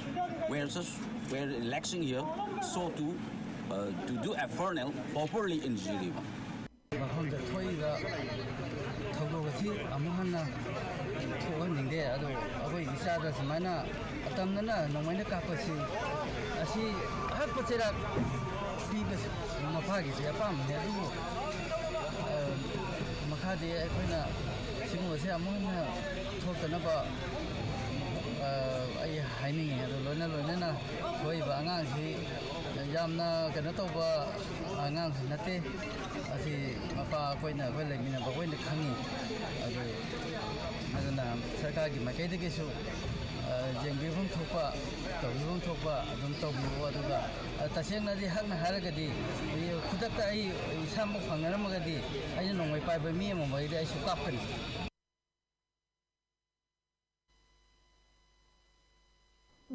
Where just where election here, so to uh, to do a funeral properly in Jiribam. ꯃꯐꯝꯗ ꯊꯣꯛꯏꯕ ꯊꯧꯗꯣꯛ ꯑꯁꯤ ꯑꯃꯨꯛ ꯍꯟꯅ ꯊꯣꯛꯍꯟꯅꯤꯡꯗꯦ꯫ ꯑꯗꯣ ꯑꯩꯈꯣꯏ ꯏꯆꯥꯗ ꯁꯨꯃꯥꯏꯅ ꯑꯇꯝꯅꯅ ꯅꯣꯡꯃꯩꯅ ꯀꯥꯞꯄꯁꯤ ꯑꯁꯤ ꯑꯍꯛꯄ ꯆꯩꯔꯥꯛ ꯄꯤꯕ ꯃꯄꯥꯒꯤꯗꯤ ꯑꯄꯥꯝꯕꯅꯤ꯫ ꯑꯗꯨꯕꯨ ꯃꯈꯥꯗꯤ ꯑꯩꯈꯣꯏꯅ ꯁꯤꯒꯨꯝꯕꯁꯦ ꯑꯃꯨꯛ ꯍꯟꯅ ꯊꯣꯛꯇꯅꯕ ꯑꯩ ꯍꯥꯏꯅꯤꯡꯉꯤ꯫ ꯑꯗꯨ ꯂꯣꯏꯅ ꯂꯣꯏꯅꯅ ꯊꯣꯛꯏꯕ ꯑꯉꯥꯡꯁꯤ ꯌꯥꯝꯅ ꯀꯩꯅꯣ ꯇꯧꯕ ꯑꯉꯥꯡꯁꯨ ꯅꯠꯇꯦ꯫ ꯑꯁꯤ ꯃꯄꯥ ꯑꯩꯈꯣꯏꯅ ꯑꯩꯈꯣꯏ ꯂꯩꯃꯤꯟꯅꯕ ꯑꯩꯈꯣꯏꯅ ꯈꯪꯉꯤ꯫ ꯑꯗꯨ ꯑꯗꯨꯅ ꯁꯔꯀꯥꯔꯒꯤ ꯃꯥꯏꯀꯩꯗꯒꯤꯁꯨ ꯌꯦꯡꯕꯤꯐꯝ ꯊꯣꯛꯄ ꯇꯧꯕꯤꯐꯝ ꯊꯣꯛꯄ ꯑꯗꯨꯝ ꯇꯧꯕꯤꯌꯨ꯫ ꯑꯗꯨꯒ ꯇꯁꯦꯡꯅꯗꯤ ꯍꯛꯅ ꯍꯥꯏꯔꯒꯗꯤ ꯈꯨꯗꯛꯇ ꯑꯩ ꯏꯁꯥꯃꯛ ꯐꯪꯅꯔꯝꯃꯒꯗꯤ ꯑꯩꯅ ꯅꯣꯡꯃꯩ ꯄꯥꯏꯕ ꯃꯤ ꯑꯃꯃꯩꯗꯤ ꯑꯩꯁꯨ ꯀꯥꯞꯀꯅꯤ꯫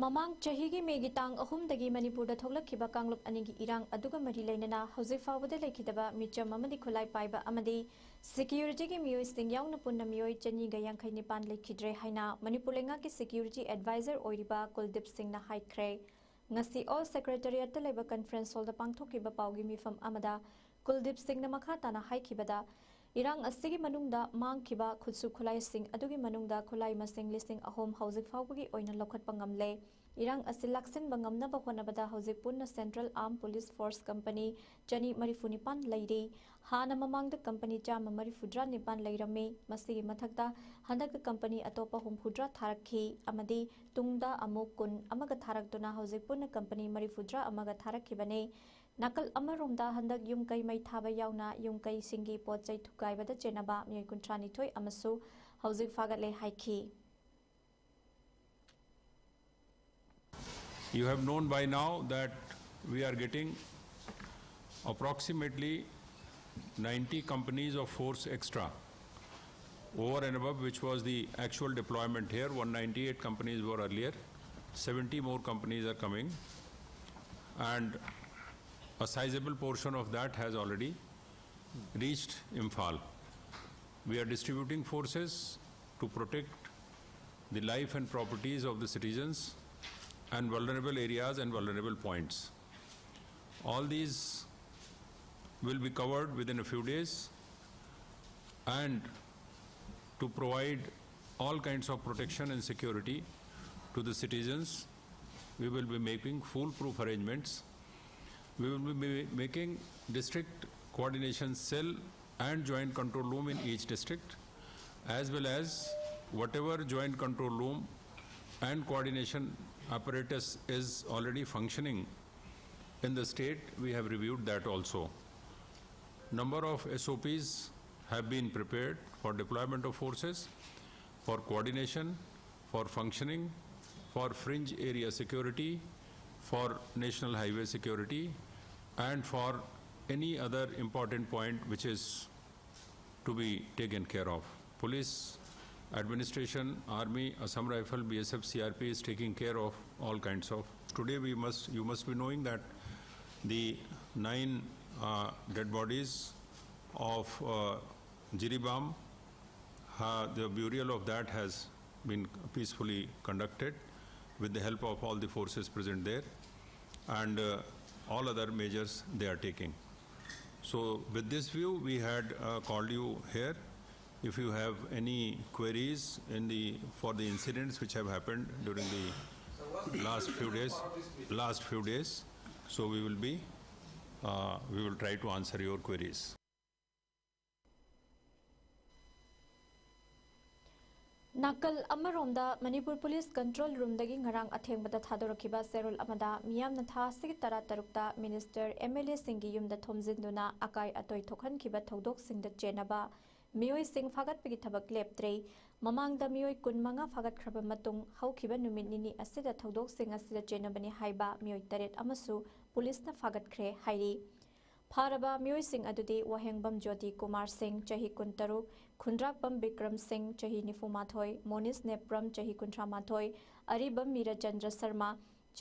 ꯃꯃꯥꯡ ꯆꯍꯤꯒꯤ ꯃꯦꯒꯤ ꯇꯥꯡ ꯑꯍꯨꯝꯗꯒꯤ ꯃꯅꯤꯄꯨꯔꯗ ꯊꯣꯛꯂꯛꯈꯤꯕ ꯀꯥꯡꯂꯨꯞ ꯑꯅꯤꯒꯤ ꯏꯔꯥꯡ ꯑꯗꯨꯒ ꯃꯔꯤ ꯂꯩꯅꯅ ꯍꯧꯖꯤꯛ ꯐꯥꯎꯕꯗ ꯂꯩꯈꯤꯗꯕ ꯃꯤꯆꯝ ꯑꯃꯗꯤ ꯈꯨꯠꯂꯥꯏ ꯄꯥꯏꯕ ꯑꯃꯗꯤ ꯁꯦꯀ꯭ꯌꯨꯔꯤꯇꯤꯒꯤ ꯃꯤꯑꯣꯏꯁꯤꯡ ꯌꯥꯎꯅ ꯄꯨꯟꯅ ꯃꯤꯑꯣꯏ ꯆꯅꯤꯒ ꯌꯥꯡꯈꯩ ꯅꯤꯄꯥꯟ ꯂꯩꯈꯤꯗ꯭ꯔꯦ ꯍꯥꯏꯅ ꯃꯅꯤꯄꯨꯔ ꯂꯩꯉꯥꯛꯀꯤ ꯁꯦꯀ꯭ꯌꯨꯔꯤꯇꯤ ꯑꯦꯗꯚꯥꯏꯖꯔ ꯑꯣꯏꯔꯤꯕ ꯀꯨꯜꯗꯤꯞ ꯁꯤꯡꯅ ꯍꯥꯏꯈ꯭ꯔꯦ꯫ ꯉꯁꯤ ꯑꯣꯜ ꯁꯦꯀ꯭ꯔꯦꯇꯔꯤꯌꯦꯠꯇ ꯂꯩꯕ ꯀꯟꯐ꯭ꯔꯦꯟꯁ ꯍꯣꯜꯗ ꯄꯥꯡꯊꯣꯛꯈꯤꯕ ꯄꯥꯎꯒꯤ ꯃꯤꯐꯝ ꯑꯃꯗ ꯀꯨꯜꯗꯤꯞ ꯁꯤꯡꯅ ꯃꯈꯥ ꯇꯥꯅ ꯍꯥꯏꯈꯤꯕꯗ, ꯏꯔꯥꯡ ꯑꯁꯤꯒꯤ ꯃꯅꯨꯡꯗ ꯃꯥꯡꯈꯤꯕ ꯈꯨꯠꯁꯨ ꯈꯨꯠꯂꯥꯏꯁꯤꯡ ꯑꯗꯨꯒꯤ ꯃꯅꯨꯡꯗ ꯈꯨꯠꯂꯥꯏ ꯃꯁꯤꯡ ꯂꯤꯁꯤꯡ ꯑꯍꯨꯝ ꯍꯧꯖꯤꯛ ꯐꯥꯎꯕꯒꯤ ꯑꯣꯏꯅ ꯂꯧꯈꯠꯄ ꯉꯝꯂꯦ꯫ ꯏꯔꯥꯡ ꯑꯁꯤ ꯂꯥꯛꯁꯤꯟꯕ ꯉꯝꯅꯕ ꯍꯣꯠꯅꯕꯗ ꯍꯧꯖꯤꯛ ꯄꯨꯟꯅ ꯁꯦꯟꯇ꯭ꯔꯦꯜ ꯑꯥꯔꯝ ꯄꯨꯂꯤꯁ ꯐꯣꯔꯁ ꯀꯝꯄꯅꯤ ꯆꯅꯤ ꯃꯔꯤꯐꯨ ꯅꯤꯄꯥꯟ ꯂꯩꯔꯤ꯫ ꯍꯥꯟꯅ ꯃꯃꯥꯡꯗ ꯀꯝꯄꯅꯤ ꯆꯥꯝꯃ ꯃꯔꯤꯐꯨꯇꯔꯥ ꯅꯤꯄꯥꯟ ꯂꯩꯔꯝꯃꯤ꯫ ꯃꯁꯤꯒꯤ ꯃꯊꯛꯇ ꯍꯟꯗꯛꯇ ꯀꯝꯄꯅꯤ ꯑꯇꯣꯞꯄ ꯍꯨꯝꯐꯨꯇꯔꯥ ꯊꯥꯔꯛꯈꯤ ꯑꯃꯗꯤ ꯇꯨꯡꯗ ꯑꯃꯨꯛ ꯀꯨꯟ ꯑꯃꯒ ꯊꯥꯔꯛꯇꯨꯅ ꯍꯧꯖꯤꯛ ꯄꯨꯟꯅ ꯀꯝꯄꯅꯤ ꯃꯔꯤꯐꯨꯇꯔꯥ ꯑꯃꯒ ꯊꯥꯔꯛꯈꯤꯕꯅꯤ꯫ ꯅꯥꯀꯜ ꯑꯃꯔꯣꯝꯗ ꯍꯟꯗꯛ ꯌꯨꯝ ꯀꯩ ꯃꯩ ꯊꯥꯕ ꯌꯥꯎꯅ ꯌꯨꯝ ꯀꯩꯁꯤꯡꯒꯤ ꯄꯣꯠ ꯆꯩ ꯊꯨꯒꯥꯏꯕꯗ ꯆꯦꯟꯅꯕ ꯃꯤꯑꯣꯏ ꯀꯨꯟꯊ꯭ꯔꯥꯅꯤꯊꯣꯏ ꯑꯃꯁꯨ ꯍꯧꯖꯤꯛ ꯐꯥꯒꯠꯂꯦ ꯍꯥꯏꯈꯤ꯫ You have known by now that we are getting approximately ninety companies of force extra, over and above which was the actual deployment here. One ninety-eight companies were earlier, seventy more companies are coming, and a sizable portion of that has already reached Imphal. We are distributing forces to protect the life and properties of the citizens and vulnerable areas and vulnerable points. All these will be covered within a few days, and to provide all kinds of protection and security to the citizens, we will be making foolproof arrangements. We will be ma- making district coordination cell and joint control room in each district, as well as whatever joint control room and coordination apparatus is already functioning in the state, we have reviewed that also. Number of S O Ps have been prepared for deployment of forces, for coordination, for functioning, for fringe area security, for national highway security, and for any other important point which is to be taken care of. Police, administration, army, Assam Rifle, B S F, C R P is taking care of all kinds of. Today we must, you must be knowing that the nine uh, dead bodies of uh, Jiribam, uh, the burial of that has been peacefully conducted with the help of all the forces present there, and uh, all other measures they are taking. So with this view, we had uh, called you here. If you have any queries in the, for the incidents which have happened during the last few days, last few days, so we will be, uh, we will try to answer your queries. ꯅꯥꯀꯜ ꯑꯃꯔꯣꯝꯗ, ꯃꯅꯤꯄꯨꯔ ꯄꯨꯂꯤꯁ ꯀꯟꯇ꯭ꯔꯣꯜ ꯔꯨꯝꯗꯒꯤ ꯉꯔꯥꯡ ꯑꯊꯦꯡꯕꯗ ꯊꯥꯗꯣꯔꯛꯈꯤꯕ ꯆꯦꯔꯣꯜ ꯑꯃꯗ, ꯃꯤꯌꯥꯝꯅ ꯊꯥ ꯑꯁꯤꯒꯤ ꯇꯔꯥꯇꯔꯨꯛꯇ ꯃꯤꯅꯤꯁꯇꯔ, ꯑꯦꯝ ꯑꯦꯜ ꯑꯦꯁꯤꯡꯒꯤ ꯌꯨꯝꯗ ꯊꯣꯝꯖꯤꯟꯗꯨꯅ ꯑꯀꯥꯏ ꯑꯇꯣꯏ ꯊꯣꯛꯍꯟꯈꯤꯕ ꯊꯧꯗꯣꯛꯁꯤꯡꯗ ꯆꯦꯟꯅꯕ ꯃꯤꯑꯣꯏꯁꯤꯡ ꯐꯥꯒꯠꯄꯒꯤ ꯊꯕꯛ ꯂꯦꯞꯇ꯭ꯔꯦ꯫ ꯃꯃꯥꯡꯗ ꯃꯤꯑꯣꯏ ꯀꯨꯟꯃꯉꯥ ꯐꯥꯒꯠꯈ꯭ꯔꯕ ꯃꯇꯨꯡ, ꯍꯧꯈꯤꯕ ꯅꯨꯃꯤꯠ ꯅꯤꯅꯤ ꯑꯁꯤꯗ ꯊꯧꯗꯣꯛꯁꯤꯡ ꯑꯁꯤꯗ ꯆꯦꯟꯅꯕꯅꯤ ꯍꯥꯏꯕ ꯃꯤꯑꯣꯏ ꯇꯔꯦꯠ ꯑꯃꯁꯨ ꯄꯨꯂꯤꯁꯅ ꯐꯥꯒꯠꯈ꯭ꯔꯦ ꯍꯥꯏꯔꯤ꯫ ꯐꯥꯔꯕ ꯃꯤꯑꯣꯏꯁꯤꯡ ꯑꯗꯨꯗꯤ ꯋꯥꯍꯦꯡꯕꯝ ꯖ꯭ꯌꯣꯇꯤ ꯀꯨꯃꯥꯔ ꯁꯤꯡ, ꯆꯍꯤ ꯀꯨꯟꯇꯔꯨꯛ, ꯈꯨꯟꯗ꯭ꯔꯥꯛꯄꯝ ꯕꯤꯀ꯭ꯔꯝ ꯁꯤꯡ, ꯆꯍꯤ ꯅꯤꯐꯨꯃꯥꯊꯣꯏ, ꯃꯣꯅꯤꯁ ꯅꯦꯄ꯭ꯔꯝ, ꯆꯍꯤ ꯀꯨꯟꯊ꯭ꯔꯥꯃꯥꯊꯣꯏ, ꯑꯔꯤꯕꯝ ꯃꯤꯔꯆꯟꯗ꯭ꯔ ꯁꯔꯃ,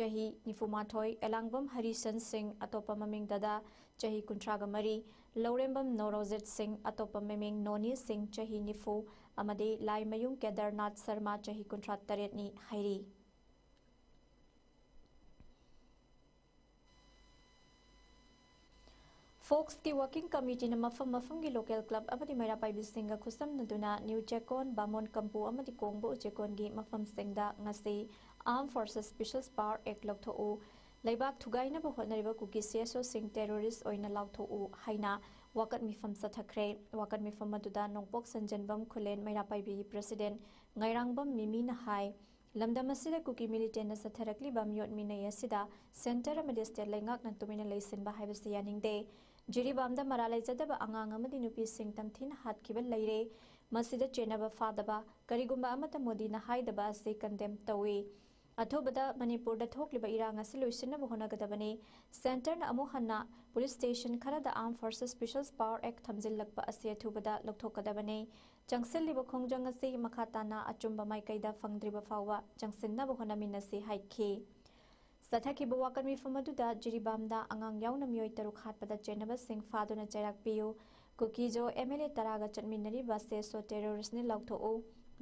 ꯆꯍꯤ ꯅꯤꯐꯨꯃꯥꯊꯣꯏ, ꯑꯦꯂꯥꯡꯕꯝ ꯍꯔꯤꯁꯟ ꯁꯤꯡ, ꯑꯇꯣꯞꯄ ꯃꯃꯤꯡ ꯗꯗꯥ, ꯆꯍꯤ ꯀꯨꯟꯊ꯭ꯔꯥꯒ ꯃꯔꯤ, ꯂꯧꯔꯦꯝꯕꯝ ꯅꯣꯔꯣꯖꯤꯠ ꯁꯤꯡ, ꯑꯇꯣꯞꯄ ꯃꯃꯤꯡ ꯅꯣꯅꯤ ꯁꯤꯡ, ꯆꯍꯤ ꯅꯤꯐꯨ, ꯑꯃꯗꯤ ꯂꯥꯏꯃꯌꯨꯝ ꯀꯦꯗꯔꯅꯥꯊ ꯁꯔꯃ, ꯆꯍꯤ ꯀꯨꯟꯊ꯭ꯔꯥ ꯇꯔꯦꯠꯅꯤ ꯍꯥꯏꯔꯤ꯫ ꯐꯣꯛꯁꯀꯤ ꯋꯥꯔꯀꯤꯡ ꯀꯃꯤꯇꯤꯅ ꯃꯐꯝ ꯃꯐꯝꯒꯤ ꯂꯣꯀꯦꯜ ꯀ꯭ꯂꯕ ꯑꯃꯗꯤ ꯃꯩꯔꯥ ꯄꯥꯏꯕꯤꯁꯤꯡꯒ ꯈꯨꯠꯁꯝꯅꯗꯨꯅ ꯅ꯭ꯌꯨ ꯆꯦꯛꯀꯣꯟ, ꯕꯥꯃꯣꯟ ꯀꯝꯄꯨ ꯑꯃꯗꯤ ꯀꯣꯡꯕ ꯎꯆꯦꯛꯀꯣꯟꯒꯤ ꯃꯐꯝꯁꯤꯡꯗ ꯉꯁꯤ ꯑꯥꯔꯝ ꯐꯣꯔꯁꯦꯁ ꯁ꯭ꯄꯤꯁꯦꯜ ꯄꯥꯋꯔ ꯑꯦꯛ ꯂꯧꯊꯣꯛꯎ, ꯂꯩꯕꯥꯛ ꯊꯨꯒꯥꯏꯅꯕ ꯍꯣꯠꯅꯔꯤꯕ ꯀꯨꯀꯤ ꯁꯤ ꯑꯦꯁ ꯑꯣꯁꯤꯡ ꯇꯦꯔꯣꯔꯤꯁ ꯑꯣꯏꯅ ꯂꯥꯎꯊꯣꯛꯎ ꯍꯥꯏꯅ ꯋꯥꯀꯠ ꯃꯤꯐꯝ ꯆꯠꯊꯈ꯭ꯔꯦ꯫ ꯋꯥꯀꯠ ꯃꯤꯐꯝ ꯑꯗꯨꯗ ꯅꯣꯡꯄꯣꯛ ꯁꯟꯖꯦꯟꯕꯝ ꯈꯨꯂꯦꯟ ꯃꯩꯔꯥ ꯄꯥꯏꯕꯤꯒꯤ ꯄ꯭ꯔꯦꯁꯤꯗꯦꯟ ꯉꯥꯏꯔꯥꯡꯕꯝ ꯃꯤꯃꯤꯅ ꯍꯥꯏ, ꯂꯝꯗꯝ ꯑꯁꯤꯗ ꯀꯨꯀꯤ ꯃꯤꯂꯤꯇꯦꯟꯅ ꯆꯠꯊꯔꯛꯂꯤꯕ ꯃꯤꯑꯣꯠ ꯃꯤꯅꯩ ꯑꯁꯤꯗ ꯁꯦꯟꯇꯔ ꯑꯃꯗꯤ ꯁ꯭ꯇꯦꯠ ꯂꯩꯉꯥꯛꯅ ꯇꯨꯃꯤꯟꯅ ꯂꯩꯁꯤꯟꯕ ꯍꯥꯏꯕꯁꯤ ꯌꯥꯅꯤꯡꯗꯦ꯫ ꯖꯤꯔꯤꯕꯥꯝꯗ ꯃꯔꯥ ꯂꯩꯖꯗꯕ ꯑꯉꯥꯡ ꯑꯃꯗꯤ ꯅꯨꯄꯤꯁꯤꯡ ꯇꯝꯊꯤꯅ ꯍꯥꯠꯈꯤꯕ ꯂꯩꯔꯦ꯫ ꯃꯁꯤꯗ ꯆꯦꯟꯅꯕ ꯐꯥꯗꯕ, ꯀꯔꯤꯒꯨꯝꯕ ꯑꯃꯠꯇ ꯃꯣꯗꯤꯅ ꯍꯥꯏꯗꯕ ꯑꯁꯤ ꯀꯟꯗꯦꯝ ꯇꯧꯏ꯫ ꯑꯊꯨꯕꯗ ꯃꯅꯤꯄꯨꯔꯗ ꯊꯣꯛꯂꯤꯕ ꯏꯔꯥꯡ ꯑꯁꯤ ꯂꯣꯏꯁꯤꯟꯅꯕ ꯍꯣꯠꯅꯒꯗꯕꯅꯤ꯫ ꯁꯦꯟꯇꯔꯅ ꯑꯃꯨꯛ ꯍꯟꯅ ꯄꯨꯂꯤꯁ ꯁ꯭ꯇꯦꯁꯟ ꯈꯔꯗ ꯑꯥꯔꯝ ꯐꯣꯔꯁꯦꯁ ꯁ꯭ꯄꯤꯁꯦꯜ ꯄꯥꯋꯔ ꯑꯦꯛ ꯊꯝꯖꯤꯜꯂꯛꯄ ꯑꯁꯤ ꯑꯊꯨꯕꯗ ꯂꯧꯊꯣꯛꯀꯗꯕꯅꯤ꯫ ꯆꯪꯁꯤꯜꯂꯤꯕ ꯈꯣꯡꯖꯪ ꯑꯁꯤ ꯃꯈꯥ ꯇꯥꯅ ꯑꯆꯨꯝꯕ ꯃꯥꯏꯀꯩꯗ ꯐꯪꯗ꯭ꯔꯤꯕ ꯐꯥꯎꯕ ꯆꯪꯁꯤꯟꯅꯕ ꯍꯣꯠꯅꯃꯤꯟꯅꯁꯤ ꯍꯥꯏꯈꯤ꯫ ꯆꯠꯊꯈꯤꯕ ꯋꯥꯀꯠ ꯃꯤꯐꯝ ꯑꯗꯨꯗ ꯖꯤꯔꯤꯕꯥꯝꯗ ꯑꯉꯥꯡ ꯌꯥꯎꯅ ꯃꯤꯑꯣꯏ ꯇꯔꯨꯛ ꯍꯥꯠꯄꯗ ꯆꯦꯟꯅꯕꯁꯤꯡ ꯐꯥꯗꯨꯅ ꯆꯩꯔꯥꯛ ꯄꯤꯌꯨ, ꯀꯨꯀꯤꯖꯣ ꯑꯦꯝ ꯑꯦꯜ ꯑꯦ ꯇꯔꯥꯒ ꯆꯠꯃꯤꯟꯅꯔꯤꯕ ꯁꯦꯁꯣ ꯇꯦꯔꯣꯔꯤꯁ꯭ꯠꯅꯤ ꯂꯥꯎꯊꯣꯛꯎ,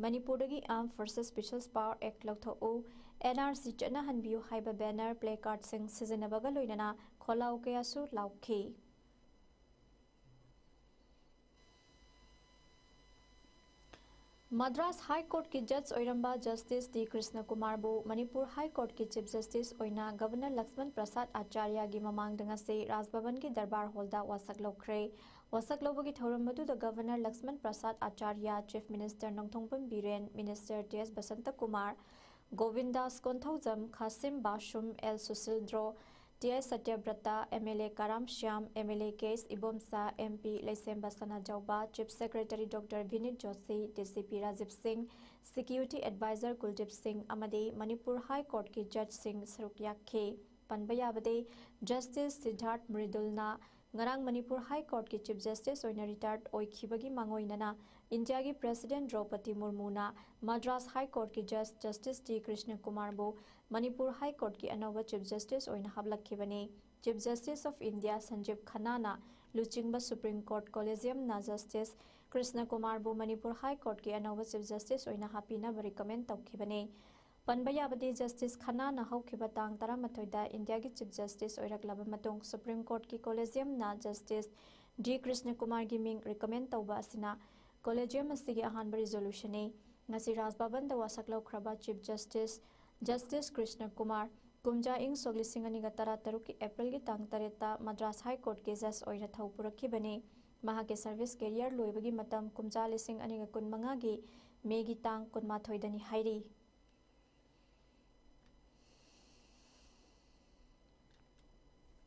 ꯃꯅꯤꯄꯨꯔꯗꯒꯤ ꯑꯥꯔꯝ ꯐꯣꯔꯁꯦꯁ ꯁ꯭ꯄꯤꯁꯦꯜ ꯄꯥꯋꯔ ꯑꯦꯛ ꯂꯧꯊꯣꯛꯎ, ꯑꯦꯟ ꯑꯥꯔ ꯁꯤ ꯆꯠꯅꯍꯟꯕꯤꯌꯨ ꯍꯥꯏꯕ ꯕꯦꯅꯔ, ꯄ꯭ꯂꯦ ꯀꯥꯔꯗꯁꯤꯡ ꯁꯤꯖꯤꯟꯅꯕꯒ ꯂꯣꯏꯅꯅ ꯈꯣꯜꯂꯥꯎ ꯀꯌꯥꯁꯨ ꯂꯥꯎꯈꯤ꯫ ꯃꯗ꯭ꯔꯥꯁ ꯍꯥꯏ ꯀꯣꯔꯠꯀꯤ ꯖꯖ ꯑꯣꯏꯔꯝꯕ ꯖꯁꯇꯤꯁ ꯗꯤ ꯀ꯭ꯔꯤꯁꯅ ꯀꯨꯃꯥꯔꯕꯨ ꯃꯅꯤꯄꯨꯔ ꯍꯥꯏ ꯀꯣꯔꯠꯀꯤ ꯆꯤꯐ ꯖꯁꯇꯤꯁ ꯑꯣꯏꯅ ꯒꯚꯔꯅꯔ ꯂꯛꯁꯃꯟ ꯄ꯭ꯔꯁꯥꯗ ꯑꯥꯆꯥꯔꯌꯒꯤ ꯃꯃꯥꯡꯗ ꯉꯁꯤ ꯔꯥꯖ ꯚꯕꯟꯒꯤ ꯗꯔꯕꯥꯔ ꯍꯣꯜꯗ ꯋꯥꯁꯛ ꯂꯧꯈ꯭ꯔꯦ꯫ ꯋꯥꯁꯛ ꯂꯧꯕꯒꯤ ꯊꯧꯔꯝ ꯑꯗꯨꯗ governor Lakshman Prasad Acharya, chief minister Nongthombam Biren, minister T S Basanta Kumar, Govindas Konthoujam, Khashim Vashum, L Susindro, T I Satyabrata, M L A Karam Shyam, M L A K S Ibomcha, M P Leishemba Sanajaoba, chief secretary doctor Vineet Joshi, D C P Rajiv ꯁꯤꯡ, ꯁꯦꯀ꯭ꯌꯨꯔꯤꯇꯤ ꯑꯦꯗꯚꯥꯏꯖꯔ ꯀꯨꯜꯗꯤꯞ ꯁꯤꯡ ꯑꯃꯗꯤ ꯃꯅꯤꯄꯨꯔ ꯍꯥꯏ ꯀꯣꯔꯠꯀꯤ ꯖꯖꯁꯤꯡ ꯁꯔꯨꯛ ꯌꯥꯈꯤ꯫ ꯄꯟꯕ ꯌꯥꯕꯗꯤ, ꯖꯁꯇꯤꯁ ꯁꯤꯗꯥꯔꯊ ꯃ꯭ꯔꯤꯗꯨꯜꯅ ꯉꯔꯥꯡ ꯃꯅꯤꯄꯨꯔ ꯍꯥꯏ ꯀꯣꯔꯠꯀꯤ ꯆꯤꯐ ꯖꯁꯇꯤꯁ ꯑꯣꯏꯅ ꯔꯤꯇꯥꯌꯔꯠ ꯑꯣꯏꯈꯤꯕꯒꯤ ꯃꯥꯡꯑꯣꯏꯅꯅ ꯏꯟꯗꯤꯌꯥꯒꯤ ꯄ꯭ꯔꯦꯁꯤꯗꯦꯟꯠ ꯗ꯭ꯔꯧꯄꯗꯤ ꯃꯨꯔꯃꯨꯅ ꯃꯗ꯭ꯔꯥꯁ ꯍꯥꯏ ꯀꯣꯔꯠꯀꯤ ꯖꯁ ꯖꯁꯇꯤꯁ ꯗꯤ ꯀ꯭ꯔꯤꯁꯅ ꯀꯨꯃꯥꯔꯕꯨ ꯃꯅꯤꯄꯨꯔ ꯍꯥꯏ ꯀꯣꯔꯠꯀꯤ ꯑꯅꯧꯕ ꯆꯤꯐ ꯖꯁꯇꯤꯁ ꯑꯣꯏꯅ ꯍꯥꯞꯂꯛꯈꯤꯕꯅꯤ꯫ Chief justice of India Sanjiv ꯈꯟꯅꯥꯅ ꯂꯨꯆꯤꯡꯕ ꯁꯨꯄ꯭ꯔꯤꯝ ꯀꯣꯔꯠ ꯀꯣꯂꯦꯖꯤꯌꯝꯅ ꯖꯁꯇꯤꯁ ꯀ꯭ꯔꯤꯁꯅ ꯀꯨꯃꯥꯔꯕꯨ ꯃꯅꯤꯄꯨꯔ ꯍꯥꯏ ꯀꯣꯔꯠꯀꯤ ꯑꯅꯧꯕ ꯆꯤꯐ ꯖꯁꯇꯤꯁ ꯑꯣꯏꯅ ꯍꯥꯞꯄꯤꯅꯕ ꯔꯤꯀꯃꯦꯟ ꯇꯧꯈꯤꯕꯅꯤ꯫ ꯄꯟꯕ ꯌꯥꯕꯗꯤ, ꯖꯁꯇꯤꯁ ꯈꯟꯅꯥꯅ ꯍꯧꯈꯤꯕ ꯇꯥꯡ ꯇꯔꯥꯃꯥꯊꯣꯏꯗ ꯏꯟꯗꯤꯌꯥꯒꯤ ꯆꯤꯐ ꯖꯁꯇꯤꯁ ꯑꯣꯏꯔꯛꯂꯕ ꯃꯇꯨꯡ ꯁꯨꯄ꯭ꯔꯤꯝ ꯀꯣꯔꯠꯀꯤ ꯀꯣꯂꯦꯖꯤꯌꯝꯅ ꯖꯁꯇꯤꯁ ꯗꯤ ꯀ꯭ꯔꯤꯁꯅ ꯀꯨꯃꯥꯔꯒꯤ ꯃꯤꯡ ꯔꯤꯀꯃꯦꯟ ꯇꯧꯕ ꯑꯁꯤꯅ ꯀꯣꯂꯦꯖꯤꯌꯝ ꯑꯁꯤꯒꯤ ꯑꯍꯥꯟꯕ ꯔꯤꯖꯣꯂꯨꯁꯟꯅꯤ꯫ ꯉꯁꯤ ꯔꯥꯖ ꯚꯕꯟꯗ ꯋꯥꯁꯛ ꯂꯧꯈ꯭ꯔꯕ chief justice justice Krishna Kumar ꯀꯨꯝꯖꯥ ꯏꯪ ꯁꯣꯛ ꯂꯤꯁꯤꯡ ꯑꯅꯤꯒ ꯇꯔꯥ ꯇꯔꯨꯛꯀꯤ ꯑꯦꯄ꯭ꯔꯤꯜꯒꯤ ꯇꯥꯡ ꯇꯔꯦꯠꯇ ꯃꯗ꯭ꯔꯥꯁ ꯍꯥꯏ ꯀꯣꯔꯠꯀꯤ ꯖꯁ ꯑꯣꯏꯅ ꯊꯧ ꯄꯨꯔꯛꯈꯤꯕꯅꯤ꯫ ꯃꯍꯥꯛꯀꯤ ꯁꯔꯚꯤꯁ ꯀꯦꯔꯤꯌꯔ ꯂꯣꯏꯕꯒꯤ ꯃꯇꯝ ꯀꯨꯝꯖꯥ ꯂꯤꯁꯤꯡ ꯑꯅꯤꯒ ꯀꯨꯟꯃꯉꯥꯒꯤ ꯃꯦꯒꯤ ꯇꯥꯡ ꯀꯨꯟꯃꯥꯊꯣꯏꯗꯅꯤ ꯍꯥꯏꯔꯤ꯫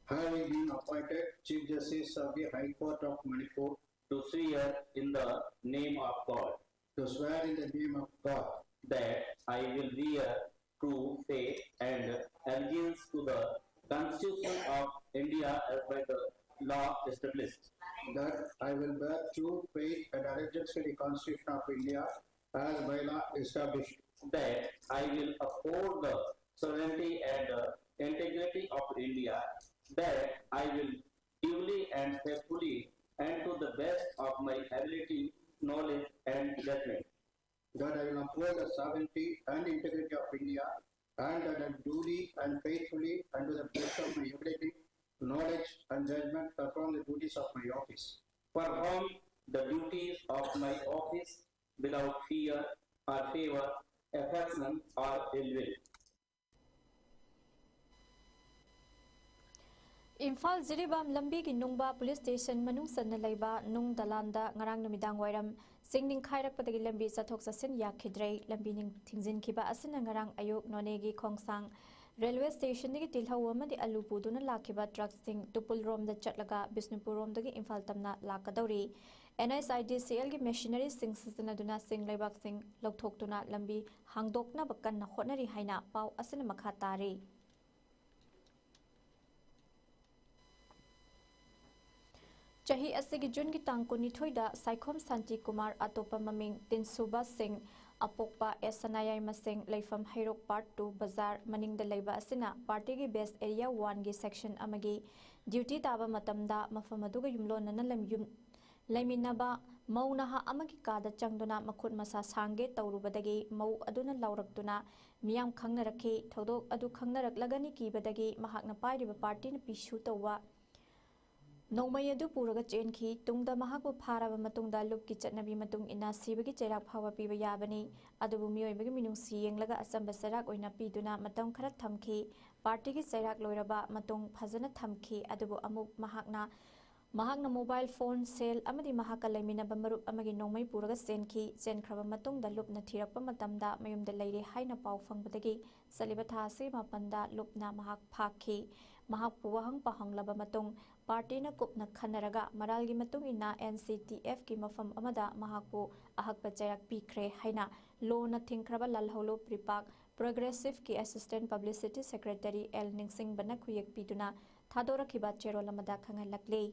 Having been appointed Chief Justice of the High Court of Manipur, to swear in the name of God, to swear in the name of God, that I will bear true faith and allegiance to the Constitution of India as by the law established, that I will bear true faith and allegiance to the Constitution of India as by law established, that I will uphold the sovereignty and uh, integrity of India, that I will duly and faithfully and to the best of my ability, knowledge and judgment, that I will uphold the sovereignty and integrity of India, and that I will duly and faithfully and to the best of my ability, knowledge and judgment perform the duties of my office, perform the duties of my office without fear or favor, affection or ill will. Imphal Jiribam ꯂꯝꯕꯤꯒꯤ ꯅꯨꯡꯕꯥ ꯄꯨꯂꯤꯁ ꯁ꯭ꯇꯦꯁꯟ ꯃꯅꯨꯡ ꯆꯟꯅ ꯂꯩꯕ ꯅꯨꯡ ꯗꯂꯥꯟꯗ ꯉꯔꯥꯡ ꯅꯨꯃꯤꯗꯥꯡ ꯋꯥꯏꯔꯝ ꯁꯤꯡ ꯅꯤꯡꯈꯥꯏꯔꯛꯄꯗꯒꯤ ꯂꯝꯕꯤ ꯆꯠꯊꯣꯛ ꯆꯠꯁꯤꯟ ꯌꯥꯈꯤꯗ꯭ꯔꯦ꯫ ꯂꯝꯕꯤ ꯅꯤꯡ-, ꯊꯤꯡꯖꯤꯟꯈꯤꯕ ꯑꯁꯤꯅ ꯉꯔꯥꯡ ꯑꯌꯨꯛ ꯅꯣꯅꯦꯒꯤ ꯈꯣꯡꯁꯥꯡ ꯔꯦꯜꯋꯦ ꯁ꯭ꯇꯦꯁꯟꯗꯒꯤ ꯇꯤꯜꯍꯧ ꯑꯃꯗꯤ ꯑꯂꯨ ꯄꯨꯗꯨꯅ ꯂꯥꯛꯈꯤꯕ ꯇ꯭ꯔꯛꯁꯤꯡ ꯇꯨꯄꯨꯜ ꯔꯣꯝꯗ ꯆꯠꯂꯒ ꯕꯤꯁꯅꯨꯄꯨꯔ ꯔꯣꯝꯗꯒꯤ ꯏꯝꯐꯥꯜ ꯇꯝꯅ ꯂꯥꯛꯀꯗꯧꯔꯤ꯫ ꯑꯦꯟ ꯑꯩꯆ ꯑꯥꯏ ꯗꯤ ꯁꯤ ꯑꯦꯜꯒꯤ ꯃꯦꯁꯤꯅꯔꯤꯁꯤꯡ ꯁꯤꯖꯤꯟꯅꯗꯨꯅ ꯆꯤꯡ ꯂꯩꯕꯥꯛꯁꯤꯡ ꯂꯧꯊꯣꯛꯇꯨꯅ ꯂꯝꯕꯤ ꯍꯥꯡꯗꯣꯛꯅꯕ ꯀꯟꯅ ꯍꯣꯠꯅꯔꯤ ꯍꯥꯏꯅ ꯄꯥꯎ ꯑꯁꯤꯅ ꯃꯈꯥ ꯇꯥꯔꯤ꯫ ꯆꯍꯤ ꯑꯁꯤꯒꯤ ꯖꯨꯟꯒꯤ ꯇꯥꯡ ꯀꯨꯟꯅꯤꯊꯣꯏꯗ ꯁꯥꯏꯈꯣꯝ ꯁꯥꯟꯇꯤ ꯀꯨꯃꯥꯔ, ꯑꯇꯣꯞꯄ ꯃꯃꯤꯡ ꯇꯤꯟꯁꯨꯕ ꯁꯤꯡ, ꯑꯄꯣꯛꯄ ꯑꯦꯁ ꯁꯅꯥꯌꯥꯏꯃ ꯁꯤꯡ, ꯂꯩꯐꯝ ꯍꯩꯔꯣꯛ ꯄꯥꯔꯠ ꯇꯨ ꯕꯖꯥꯔ ꯃꯅꯤꯡꯗ ꯂꯩꯕ ꯑꯁꯤꯅ ꯄꯥꯔꯇꯤꯒꯤ ꯕꯦꯁ ꯑꯦꯔꯤꯌꯥ ꯋꯥꯟꯒꯤ ꯁꯦꯛꯁꯟ ꯑꯃꯒꯤ ꯗ꯭ꯌꯨꯇꯤ ꯇꯥꯕ ꯃꯇꯝꯗ ꯃꯐꯝ ꯑꯗꯨꯒ ꯌꯨꯝꯂꯣꯟꯅꯅ ꯂꯩꯃꯤꯟꯅꯕ ꯃꯧ ꯅꯍꯥ ꯑꯃꯒꯤ ꯀꯥꯗ ꯆꯪꯗꯨꯅ ꯃꯈꯨꯠ ꯃꯁꯥ ꯁꯥꯡꯒꯦ ꯇꯧꯔꯨꯕꯗꯒꯤ ꯃꯧ ꯑꯗꯨꯅ ꯂꯥꯎꯔꯛꯇꯨꯅ ꯃꯤꯌꯥꯝ ꯈꯪꯅꯔꯛꯈꯤ꯫ ꯊꯧꯗꯣꯛ ꯑꯗꯨ ꯈꯪꯅꯔꯛꯂꯒꯅꯤ ꯀꯤꯕꯗꯒꯤ ꯃꯍꯥꯛꯅ ꯄꯥꯏꯔꯤꯕ ꯄꯥꯔꯇꯤꯅ ꯄꯤꯁꯨ ꯇꯧꯕ ꯅꯣꯡꯃꯩ ꯑꯗꯨ ꯄꯨꯔꯒ ꯆꯦꯟꯈꯤ꯫ ꯇꯨꯡꯗ ꯃꯍꯥꯛꯄꯨ ꯐꯥꯔꯕ ꯃꯇꯨꯡꯗ ꯂꯨꯞꯀꯤ ꯆꯠꯅꯕꯤ ꯃꯇꯨꯡ ꯏꯟꯅ ꯁꯤꯕꯒꯤ ꯆꯩꯔꯥꯛ ꯐꯥꯎꯕ ꯄꯤꯕ ꯌꯥꯕꯅꯤ꯫ ꯑꯗꯨꯕꯨ ꯃꯤꯑꯣꯏꯕꯒꯤ ꯃꯤꯅꯨꯡꯁꯤ ꯌꯦꯡꯂꯒ ꯑꯆꯝꯕ ꯆꯩꯔꯥꯛ ꯑꯣꯏꯅ ꯄꯤꯗꯨꯅ ꯃꯇꯝ ꯈꯔ ꯊꯝꯈꯤ꯫ ꯄꯥꯔꯇꯤꯒꯤ ꯆꯩꯔꯥꯛ ꯂꯣꯏꯔꯕ ꯃꯇꯨꯡ ꯐꯖꯅ ꯊꯝꯈꯤ꯫ ꯑꯗꯨꯕꯨ ꯑꯃꯨꯛ ꯃꯍꯥꯛꯅ ꯃꯍꯥꯛꯅ ꯃꯣꯕꯥꯏꯜ ꯐꯣꯟ, ꯁꯦꯜ ꯑꯃꯗꯤ ꯃꯍꯥꯛꯀ ꯂꯩꯃꯤꯟꯅꯕ ꯃꯔꯨꯞ ꯑꯃꯒꯤ ꯅꯣꯡꯃꯩ ꯄꯨꯔꯒ ꯆꯦꯟꯈꯤ꯫ ꯆꯦꯟꯈ꯭ꯔꯕ ꯃꯇꯨꯡꯗ ꯂꯨꯞꯅ ꯊꯤꯔꯛꯄ ꯃꯇꯝꯗ ꯃꯌꯨꯝꯗ ꯂꯩꯔꯦ ꯍꯥꯏꯅ ꯄꯥꯎ ꯐꯪꯕꯗꯒꯤ ꯆꯠꯂꯤꯕ ꯊꯥ ꯑꯁꯤꯒꯤ ꯃꯥꯄꯟꯗ ꯂꯨꯞꯅ ꯃꯍꯥꯛ ꯐꯥꯈꯤ꯫ ꯃꯍꯥꯛꯄꯨ ꯋꯥꯍꯪ ꯄꯥꯎꯍꯪꯂꯕ ꯃꯇꯨꯡ ꯄꯥꯔꯇꯤꯅ ꯀꯨꯞꯅ ꯈꯟꯅꯔꯒ ꯃꯔꯥꯜꯒꯤ ꯃꯇꯨꯡ ꯏꯟꯅ ꯑꯦꯟ ꯁꯤ ꯇꯤ ꯑꯦꯐꯀꯤ ꯃꯐꯝ ꯑꯃꯗ ꯃꯍꯥꯛꯄꯨ ꯑꯍꯛꯄ ꯆꯩꯔꯥꯛ ꯄꯤꯈ꯭ꯔꯦ ꯍꯥꯏꯅ ꯂꯣꯅ ꯊꯤꯡꯈ꯭ꯔꯕ ꯂꯥꯜꯍꯧꯂꯨꯞ ꯔꯤꯄꯥꯛ ꯄ꯭ꯔꯣꯒ꯭ꯔꯦꯁꯤꯚꯀꯤ ꯑꯦꯁꯤꯁꯇꯦꯟꯠ ꯄꯕ꯭ꯂꯤꯁꯤꯇꯤ ꯁꯦꯀ꯭ꯔꯦꯇꯔꯤ ꯑꯦꯜ ꯅꯤꯡꯁꯤꯡꯕꯅ ꯈꯨꯌꯦꯛ ꯄꯤꯗꯨꯅ ꯊꯥꯗꯣꯔꯛꯈꯤꯕ ꯆꯦꯔꯣꯜ ꯑꯃꯗ ꯈꯪꯍꯜꯂꯛꯂꯤ꯫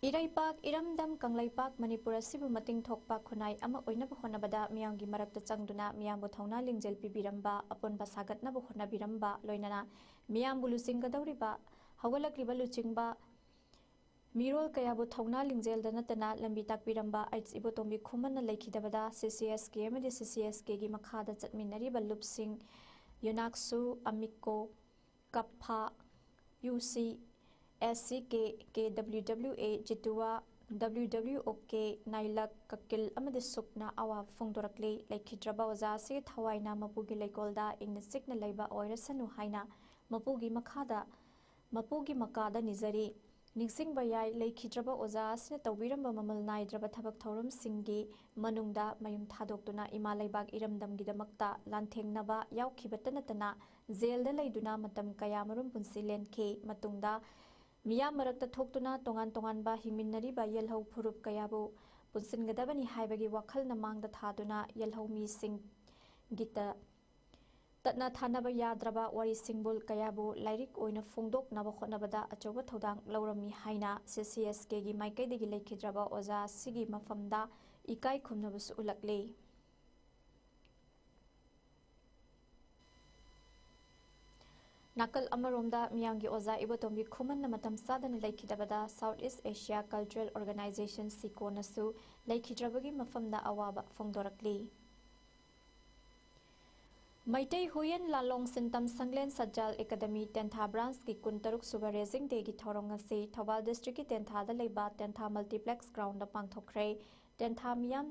ꯏꯔꯩꯄꯥꯛ, ꯏꯔꯝꯗꯝ, ꯀꯪꯂꯩꯄꯥꯛ ꯃꯅꯤꯄꯨꯔ ꯑꯁꯤꯕꯨ ꯃꯇꯤꯡ ꯊꯣꯛꯄ ꯈꯨꯟꯅꯥꯏ ꯑꯃ ꯑꯣꯏꯅꯕ ꯍꯣꯠꯅꯕꯗ ꯃꯤꯌꯥꯝꯒꯤ ꯃꯔꯛꯇ ꯆꯪꯗꯨꯅ ꯃꯤꯌꯥꯝꯕꯨ ꯊꯧꯅꯥ ꯂꯤꯡꯖꯦꯜ ꯄꯤꯕꯤꯔꯝꯕ, ꯑꯄꯨꯟꯕ ꯁꯥꯒꯠꯅꯕ ꯍꯣꯠꯅꯕꯤꯔꯝꯕ, ꯂꯣꯏꯅꯅ ꯃꯤꯌꯥꯝꯕꯨ ꯂꯨꯆꯤꯡꯒꯗꯧꯔꯤꯕ, ꯍꯧꯒꯠꯂꯛꯂꯤꯕ ꯂꯨꯆꯤꯡꯕ ꯃꯤꯔꯣꯜ ꯀꯌꯥꯕꯨ ꯊꯧꯅꯥ ꯂꯤꯡꯖꯦꯜꯗ ꯅꯠꯇꯅ ꯂꯝꯕꯤ ꯇꯥꯛꯄꯤꯔꯝꯕ ꯑꯩꯆ ꯏꯕꯣꯇꯣꯝꯕꯤ ꯈꯨꯃꯟꯅ ꯂꯩꯈꯤꯗꯕꯗ ꯁꯤ ꯁꯤ ꯑꯦꯁ ꯀꯦ ꯑꯃꯗꯤ ꯁꯤ ꯁꯤ ꯑꯦꯁ ꯀꯦꯒꯤ ꯃꯈꯥꯗ ꯆꯠꯃꯤꯟꯅꯔꯤꯕ ꯂꯨꯞꯁꯤꯡ ꯌꯨꯅꯥꯛꯁꯨ, ꯑꯃꯤꯀꯣ, ꯀꯞꯐꯥ, ꯌꯨ ꯁꯤ, ꯑꯦꯁ ꯁꯤ ꯀꯦ, ꯀꯦ ꯗꯕ꯭ꯂꯤꯎ ꯗꯕ꯭ꯂꯤꯎ ꯑꯦ, ꯖꯤꯇꯨꯋꯥ, ꯗꯕ꯭ꯂꯤꯎ ꯗꯕ꯭ꯂꯤꯎ ꯑꯣ ꯀꯦ, ꯅꯥꯏꯂꯛ, ꯀꯀꯤꯜ ꯑꯃꯗꯤ ꯁꯨꯛꯅ ꯑꯋꯥꯕ ꯐꯣꯡꯗꯣꯔꯛꯂꯤ꯫ ꯂꯩꯈꯤꯗ꯭ꯔꯕ ꯑꯣꯖꯥ ꯑꯁꯤꯒꯤ ꯊꯋꯥꯏꯅ ꯃꯄꯨꯒꯤ ꯂꯩꯀꯣꯜꯗ ꯏꯪꯅ ꯆꯤꯛꯅ ꯂꯩꯕ ꯑꯣꯏꯔꯁꯅꯨ ꯍꯥꯏꯅ ꯃꯄꯨꯒꯤ ꯃꯈꯥꯗ, ꯃꯄꯨꯒꯤ ꯃꯀꯥꯗ ꯅꯤꯖꯔꯤ꯫ ꯅꯤꯡꯁꯤꯡꯕ ꯌꯥꯏ, ꯂꯩꯈꯤꯗ꯭ꯔꯕ ꯑꯣꯖꯥ ꯑꯁꯤꯅ ꯇꯧꯕꯤꯔꯝꯕ ꯃꯃꯜ ꯅꯥꯏꯗ꯭ꯔꯕ ꯊꯕꯛ ꯊꯧꯔꯝꯁꯤꯡꯒꯤ ꯃꯅꯨꯡꯗ ꯃꯌꯨꯝ ꯊꯥꯗꯣꯛꯇꯨꯅ ꯏꯃꯥ ꯂꯩꯕꯥꯛ ꯏꯔꯝꯗꯝꯒꯤꯗꯃꯛꯇ ꯂꯥꯟꯊꯦꯡꯅꯕ ꯌꯥꯎꯈꯤꯕꯇ ꯅꯠꯇꯅ ꯖꯦꯜꯗ ꯂꯩꯗꯨꯅ ꯃꯇꯝ ꯀꯌꯥꯃꯔꯨꯝ ꯄꯨꯟꯁꯤ ꯂꯦꯟꯈꯤ꯫ ꯃꯇꯨꯡꯗ ꯃꯤꯌꯥꯝ ꯃꯔꯛꯇ ꯊꯣꯛꯇꯨꯅ ꯇꯣꯉꯥꯟ ꯇꯣꯉꯥꯟꯕ ꯍꯤꯡꯃꯤꯟꯅꯔꯤꯕ ꯌꯦꯜꯍꯧ ꯐꯨꯔꯨꯞ ꯀꯌꯥꯕꯨ ꯄꯨꯟꯁꯤꯟꯒꯗꯕꯅꯤ ꯍꯥꯏꯕꯒꯤ ꯋꯥꯈꯜꯅ ꯃꯥꯡꯗ ꯊꯥꯗꯨꯅ ꯌꯦꯜꯍꯧ ꯃꯤꯁꯤꯡꯒꯤꯇ ꯇꯠꯅ ꯊꯥꯅꯕ ꯌꯥꯗ꯭ꯔꯕ ꯋꯥꯔꯤ ꯁꯤꯡꯕꯨꯜ ꯀꯌꯥꯕꯨ ꯂꯥꯏꯔꯤꯛ ꯑꯣꯏꯅ ꯐꯣꯡꯗꯣꯛꯅꯕ ꯍꯣꯠꯅꯕꯗ ꯑꯆꯧꯕ ꯊꯧꯗꯥꯡ ꯂꯧꯔꯝꯃꯤ ꯍꯥꯏꯅ ꯁꯤ ꯁꯤ ꯑꯦꯁ ꯀꯦꯒꯤ ꯃꯥꯏꯀꯩꯗꯒꯤ ꯂꯩꯈꯤꯗ꯭ꯔꯕ ꯑꯣꯖꯥ ꯑꯁꯤꯒꯤ ꯃꯐꯝꯗ ꯏꯀꯥꯏ ꯈꯨꯝꯅꯕꯁꯨ ꯎꯠꯂꯛꯂꯤ꯫ ꯅꯥꯀꯜ ꯑꯃꯔꯣꯝꯗ ꯃꯤꯌꯥꯝꯒꯤ ꯑꯣꯖꯥ ꯏꯕꯣꯇꯣꯝꯕꯤ ꯈꯨꯃꯟꯅ ꯃꯇꯝ ꯆꯥꯗꯅ ꯂꯩꯈꯤꯗꯕꯗ South East Asia Cultural Organization, ꯁꯤꯀꯣꯅꯁꯨ ꯂꯩꯈꯤꯗ꯭ꯔꯕꯒꯤ ꯃꯐꯝꯗ ꯑꯋꯥꯕ ꯐꯣꯡꯗꯣꯔꯛꯂꯤ꯫ ꯃꯩꯇꯩ ꯍꯨꯏꯌꯦꯟ ꯂꯥꯂꯣꯡ ꯁꯤꯟꯇꯝ ꯁꯪꯂꯦꯟ ꯁꯠꯖꯥꯜ ꯑꯦꯀꯥꯗꯃꯤ ꯇꯦꯟꯊꯥ ꯕ꯭ꯔꯥꯟꯁꯀꯤ ꯀꯨꯟꯇꯔꯨꯛ ꯁꯨꯕ ꯔꯦꯖꯤꯡ ꯗꯦꯒꯤ ꯊꯧꯔꯝ ꯉꯁꯤ ꯊꯧꯕꯥꯜ ꯗꯤꯁꯇ꯭ꯔꯤꯛꯀꯤ ꯇꯦꯟꯊꯥꯗ ꯂꯩꯕ ꯇꯦꯟꯊꯥ ꯃꯜꯇꯤꯄ꯭ꯂꯦꯛꯁ ꯒ꯭ꯔꯥꯎꯟꯗ ꯄꯥꯡꯊꯣꯛꯈ꯭ꯔꯦ꯫ ꯇꯦꯟꯊꯥ ꯃꯤꯌꯥꯝ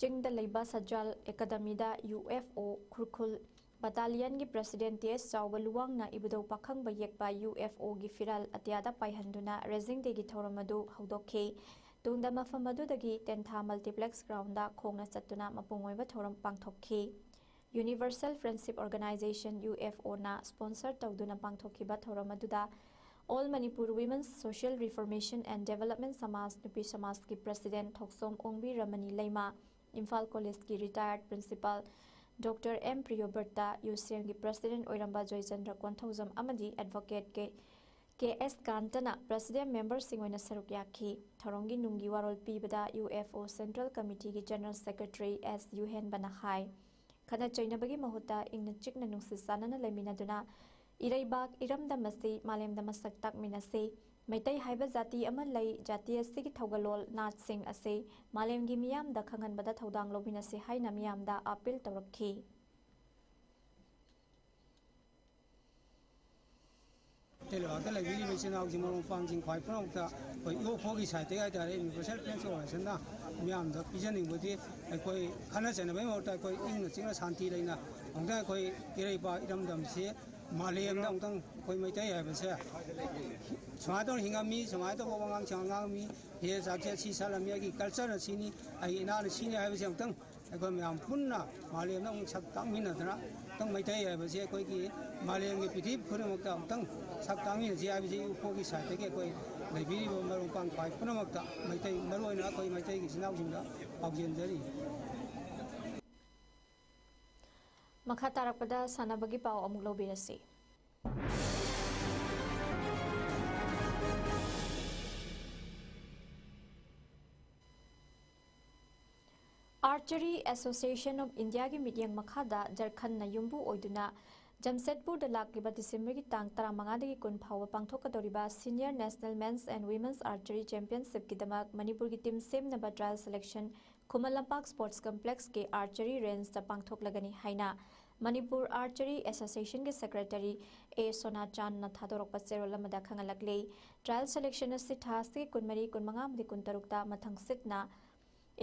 ꯆꯤꯡꯗ ꯂꯩꯕ ꯁꯠꯖꯥꯜ ꯑꯦꯀꯥꯗꯃꯤꯗ ꯌꯨ ꯑꯦꯐ ꯑꯣ ꯈꯨꯔꯈꯨꯜ ꯕꯇꯥꯂꯤꯌꯟꯒꯤ ꯄ꯭ꯔꯁꯤꯗꯦꯟ ꯇꯤ ꯑꯦꯁ ꯆꯥꯎꯕ ꯂꯨꯋꯥꯡꯅ ꯏꯕꯨꯙꯧ ꯄꯥꯈꯪꯕ ꯌꯦꯛꯄ ꯌꯨ ꯑꯦꯐ ꯑꯣꯒꯤ ꯐꯤꯔꯥꯜ ꯑꯇꯤꯌꯥꯗ ꯄꯥꯏꯍꯟꯗꯨꯅ ꯔꯦꯖꯤꯡ ꯗꯦꯒꯤ ꯊꯧꯔꯝ ꯑꯗꯨ ꯍꯧꯗꯣꯛꯈꯤ꯫ ꯇꯨꯡꯗ ꯃꯐꯝ ꯑꯗꯨꯗꯒꯤ ꯇꯦꯟꯊꯥ ꯃꯜꯇꯤꯄ꯭ꯂꯦꯛꯁ ꯒ꯭ꯔꯥꯎꯟꯗ ꯈꯣꯡꯅ ꯆꯠꯇꯨꯅ ꯃꯄꯨꯡ ꯑꯣꯏꯕ ꯊꯧꯔꯝ ꯄꯥꯡꯊꯣꯛꯈꯤ꯫ Universal Friendship Organization, U F ꯑꯣꯅ ꯁ꯭ꯄꯣꯟꯁꯔ ꯇꯧꯗꯨꯅ ꯄꯥꯡꯊꯣꯛꯈꯤꯕ ꯊꯧꯔꯝ ꯑꯗꯨꯗ All Manipur Women's Social Reformation and Development ꯁꯃꯥꯖ ꯅꯨꯄꯤ ꯁꯃꯥꯖꯀꯤ ꯄ꯭ꯔꯁꯤꯗꯦꯟ ꯊꯣꯛꯆꯣꯝ ꯑꯣꯡꯕꯤ ꯔꯃꯅꯤ ꯂꯩꯃ, ꯏꯝꯐꯥꯜ ꯀꯣꯂꯦꯖꯀꯤ ꯔꯤꯇꯥꯌꯔꯗ ꯄ꯭ꯔꯤꯟꯁꯤꯄꯥꯜ ꯗꯣꯛꯇꯔ ꯑꯦꯝ ꯄ꯭ꯔꯤꯌꯣꯕ꯭ꯔꯇ, ꯌꯨ ꯁꯤ ꯑꯦꯝꯒꯤ ꯄ꯭ꯔꯁꯤꯗꯦꯟ ꯑꯣꯏꯔꯝꯕ ꯖꯣꯏꯆꯟꯗ꯭ꯔ ꯀꯣꯟꯊꯧꯖꯝ ꯑꯃꯗꯤ ꯑꯦꯗꯚꯣꯀꯦꯠ ꯀꯦ, ꯀꯦ ꯑꯦꯁ ꯀꯥꯟꯇꯅ ꯄ꯭ꯔꯁꯤꯗꯦꯟ ꯃꯦꯝꯕꯔꯁꯤꯡ ꯑꯣꯏꯅ ꯁꯔꯨꯛ ꯌꯥꯈꯤ꯫ ꯊꯧꯔꯝꯒꯤ ꯅꯨꯡꯒꯤ ꯋꯥꯔꯣꯜ ꯄꯤꯕꯗ ꯌꯨ ꯑꯦꯐ ꯑꯣ ꯁꯦꯟꯇ꯭ꯔꯦꯜ ꯀꯃꯤꯇꯤꯒꯤ ꯖꯦꯅꯔꯦꯜ ꯁꯦꯀ꯭ꯔꯦꯇꯔꯤ ꯑꯦꯁ ꯌꯨꯍꯦꯟꯕꯅ ꯍꯥꯏ, ꯈꯠꯅ ꯆꯩꯅꯕꯒꯤ ꯃꯍꯨꯠꯇ ꯏꯪꯅ ꯆꯤꯛꯅ ꯅꯨꯡꯁꯤ ꯆꯥꯟꯅꯅ ꯂꯩꯃꯤꯟꯅꯗꯨꯅ ꯏꯔꯩꯕꯥꯛ ꯏꯔꯝꯗꯝ ꯑꯁꯤ ꯃꯥꯂꯦꯝꯗ ꯃꯁꯛ ꯇꯥꯛꯃꯤꯟꯅꯁꯤ꯫ ꯃꯩꯇꯩ ꯍꯥꯏꯕ ꯖꯥꯇꯤ ꯑꯃ ꯂꯩ, ꯖꯥꯇꯤ ꯑꯁꯤꯒꯤ ꯊꯧꯒꯜꯂꯣꯟ ꯅꯥꯠꯁꯤꯡ ꯑꯁꯤ ꯃꯥꯂꯦꯝꯒꯤ ꯃꯤꯌꯥꯝꯗ ꯈꯪꯍꯟꯕꯗ ꯊꯧꯗꯥꯡ ꯂꯧꯃꯤꯟꯅꯁꯤ ꯍꯥꯏꯅ ꯃꯤꯌꯥꯝꯗ ꯑꯥꯄꯤꯜ ꯇꯧꯔꯛꯈꯤ꯫ ꯃꯩꯇꯩ ꯂꯩꯕꯥꯛꯇ ꯂꯩꯕꯤꯔꯤꯕ ꯏꯆꯤꯟ ꯏꯅꯥꯎꯁꯤꯡ, ꯃꯔꯨꯞ ꯃꯄꯥꯡꯁꯤꯡ, ꯈ꯭ꯋꯥꯏ ꯄꯨꯝꯅꯃꯛꯇ ꯑꯩꯈꯣꯏ ꯏ ꯑꯣ ꯐꯣꯒꯤ ꯁꯥꯏꯠꯇꯒꯤ ꯍꯥꯏꯇꯥꯔꯦ, ꯌꯨꯅꯤꯚꯔꯁꯦꯜ ꯐ꯭ꯔꯦꯟꯁ ꯑꯣꯔꯒꯅꯥꯏꯖꯦꯁꯟꯅ ꯃꯤꯌꯥꯝꯗ ꯄꯤꯖꯅꯤꯡꯕꯗꯤ, ꯑꯩꯈꯣꯏ ꯈꯠꯅ ꯆꯩꯅꯕꯒꯤ ꯃꯍꯨꯠꯇ ꯑꯩꯈꯣꯏ ꯏꯪꯅ ꯆꯤꯛꯅ ꯁꯥꯟꯇꯤ ꯂꯩꯅ ꯑꯃꯨꯛꯇꯪ ꯑꯩꯈꯣꯏ ꯏꯔꯩꯄꯥꯛ ꯏꯔꯝꯗꯝꯁꯤ ꯃꯥꯂꯦꯝꯗ ꯑꯃꯨꯛꯇꯪ ꯑꯩꯈꯣꯏ ꯃꯩꯇꯩ ꯍꯥꯏꯕꯁꯦ ꯁꯨꯃꯥꯏꯅ ꯇꯧꯅ ꯍꯤꯡꯉꯝꯃꯤ, ꯁꯨꯃꯥꯏꯅ ꯇꯧꯕ ꯋꯥꯉꯥꯡ ꯁꯉꯥꯡ ꯉꯥꯡꯉꯝꯃꯤ, ꯐꯤꯖꯦꯠ ꯆꯥꯛꯁꯦꯠ ꯁꯤ ꯁꯦꯠꯂꯝꯃꯤ, ꯑꯩꯒꯤ ꯀꯜꯆꯔꯅ ꯁꯤꯅꯤ, ꯑꯩꯒꯤ ꯏꯅꯥꯠꯅ ꯁꯤꯅꯤ ꯍꯥꯏꯕꯁꯦ ꯑꯃꯨꯛꯇꯪ ꯑꯩꯈꯣꯏ ꯃꯌꯥꯝ ꯄꯨꯟꯅ ꯃꯥꯂꯦꯝꯗ ꯑꯃꯨꯛ ꯁꯛ ꯇꯥꯛꯃꯤꯟꯅꯗꯅ ꯑꯃꯨꯛꯇꯪ ꯃꯩꯇꯩ ꯍꯥꯏꯕꯁꯤ ꯑꯩꯈꯣꯏꯒꯤ ꯃꯥꯂꯦꯝꯒꯤ ꯄ꯭ꯔꯤꯊꯤꯕꯤ ꯈꯨꯗꯤꯡꯃꯛꯇ ꯑꯃꯨꯛꯇꯪ ꯁꯛ ꯇꯥꯛꯃꯤꯟꯅꯁꯤ ꯍꯥꯏꯕꯁꯤ ꯏ ꯑꯣ ꯐꯣꯒꯤ ꯁꯥꯏꯠꯇꯒꯤ ꯑꯩꯈꯣꯏ ꯂꯩꯕꯤꯔꯤꯕ ꯃꯔꯨꯞ ꯃꯄꯥꯡ ꯈ꯭ꯋꯥꯏ ꯄꯨꯝꯅꯃꯛꯇ ꯃꯩꯇꯩ, ꯃꯔꯨꯑꯣꯏꯅ ꯑꯩꯈꯣꯏ ꯃꯩꯇꯩꯒꯤ ꯏꯆꯤꯟ ꯏꯅꯥꯎꯁꯤꯡꯗ ꯄꯥꯎꯖꯦꯟꯖꯔꯤ꯫ ꯃꯈꯥ ꯇꯥꯔꯛꯄꯗ ꯁꯥꯟꯅꯕꯒꯤ ꯄꯥꯎ ꯑꯃꯨꯛ ꯂꯧꯕꯤꯔꯁꯤ꯫ Archery Association of Indiaꯒꯤ ꯃꯤꯠꯌꯦꯡ ꯃꯈꯥꯗ ꯖꯔꯈꯟꯅ ꯌꯨꯝꯕꯨ ꯑꯣꯏꯗꯨꯅ ꯖꯝꯁꯦꯗꯄꯨꯔꯗ ꯂꯥꯛꯂꯤꯕ ꯗꯤꯁꯦꯝꯕꯔꯒꯤ ꯇꯥꯡ ꯇꯔꯥꯃꯉꯥꯗꯒꯤ ꯀꯨꯟ ꯐꯥꯎꯕ ꯄꯥꯡꯊꯣꯛꯀꯗꯧꯔꯤꯕ Senior National Men's and Women's Archery Championshipꯀꯤꯗꯃꯛ ꯃꯅꯤꯄꯨꯔꯒꯤ team ꯁꯦꯝꯅꯕ trial selection Khuman Lampak Sports Complexꯀꯤ archery rangeꯇ ꯄꯥꯡꯊꯣꯛꯂꯒꯅꯤ ꯍꯥꯏꯅ ꯃꯅꯤꯄꯨꯔ Archery Associationꯒꯤ secretary ꯑꯦ ꯁꯣꯅꯥꯆꯥꯟꯅ ꯊꯥꯗꯣꯔꯛꯄ ꯆꯦꯔꯣꯜ ꯑꯃꯗ ꯈꯪꯍꯜꯂꯛꯂꯤ꯫ Trial selection ꯑꯁꯤ ꯊꯥ ꯑꯁꯤꯒꯤ ꯀꯨꯟꯃꯔꯤ, ꯀꯨꯟꯃꯉꯥ ꯑꯃꯗꯤ ꯀꯨꯟꯇꯔꯨꯛꯇ ꯃꯊꯪꯁꯤꯠꯅ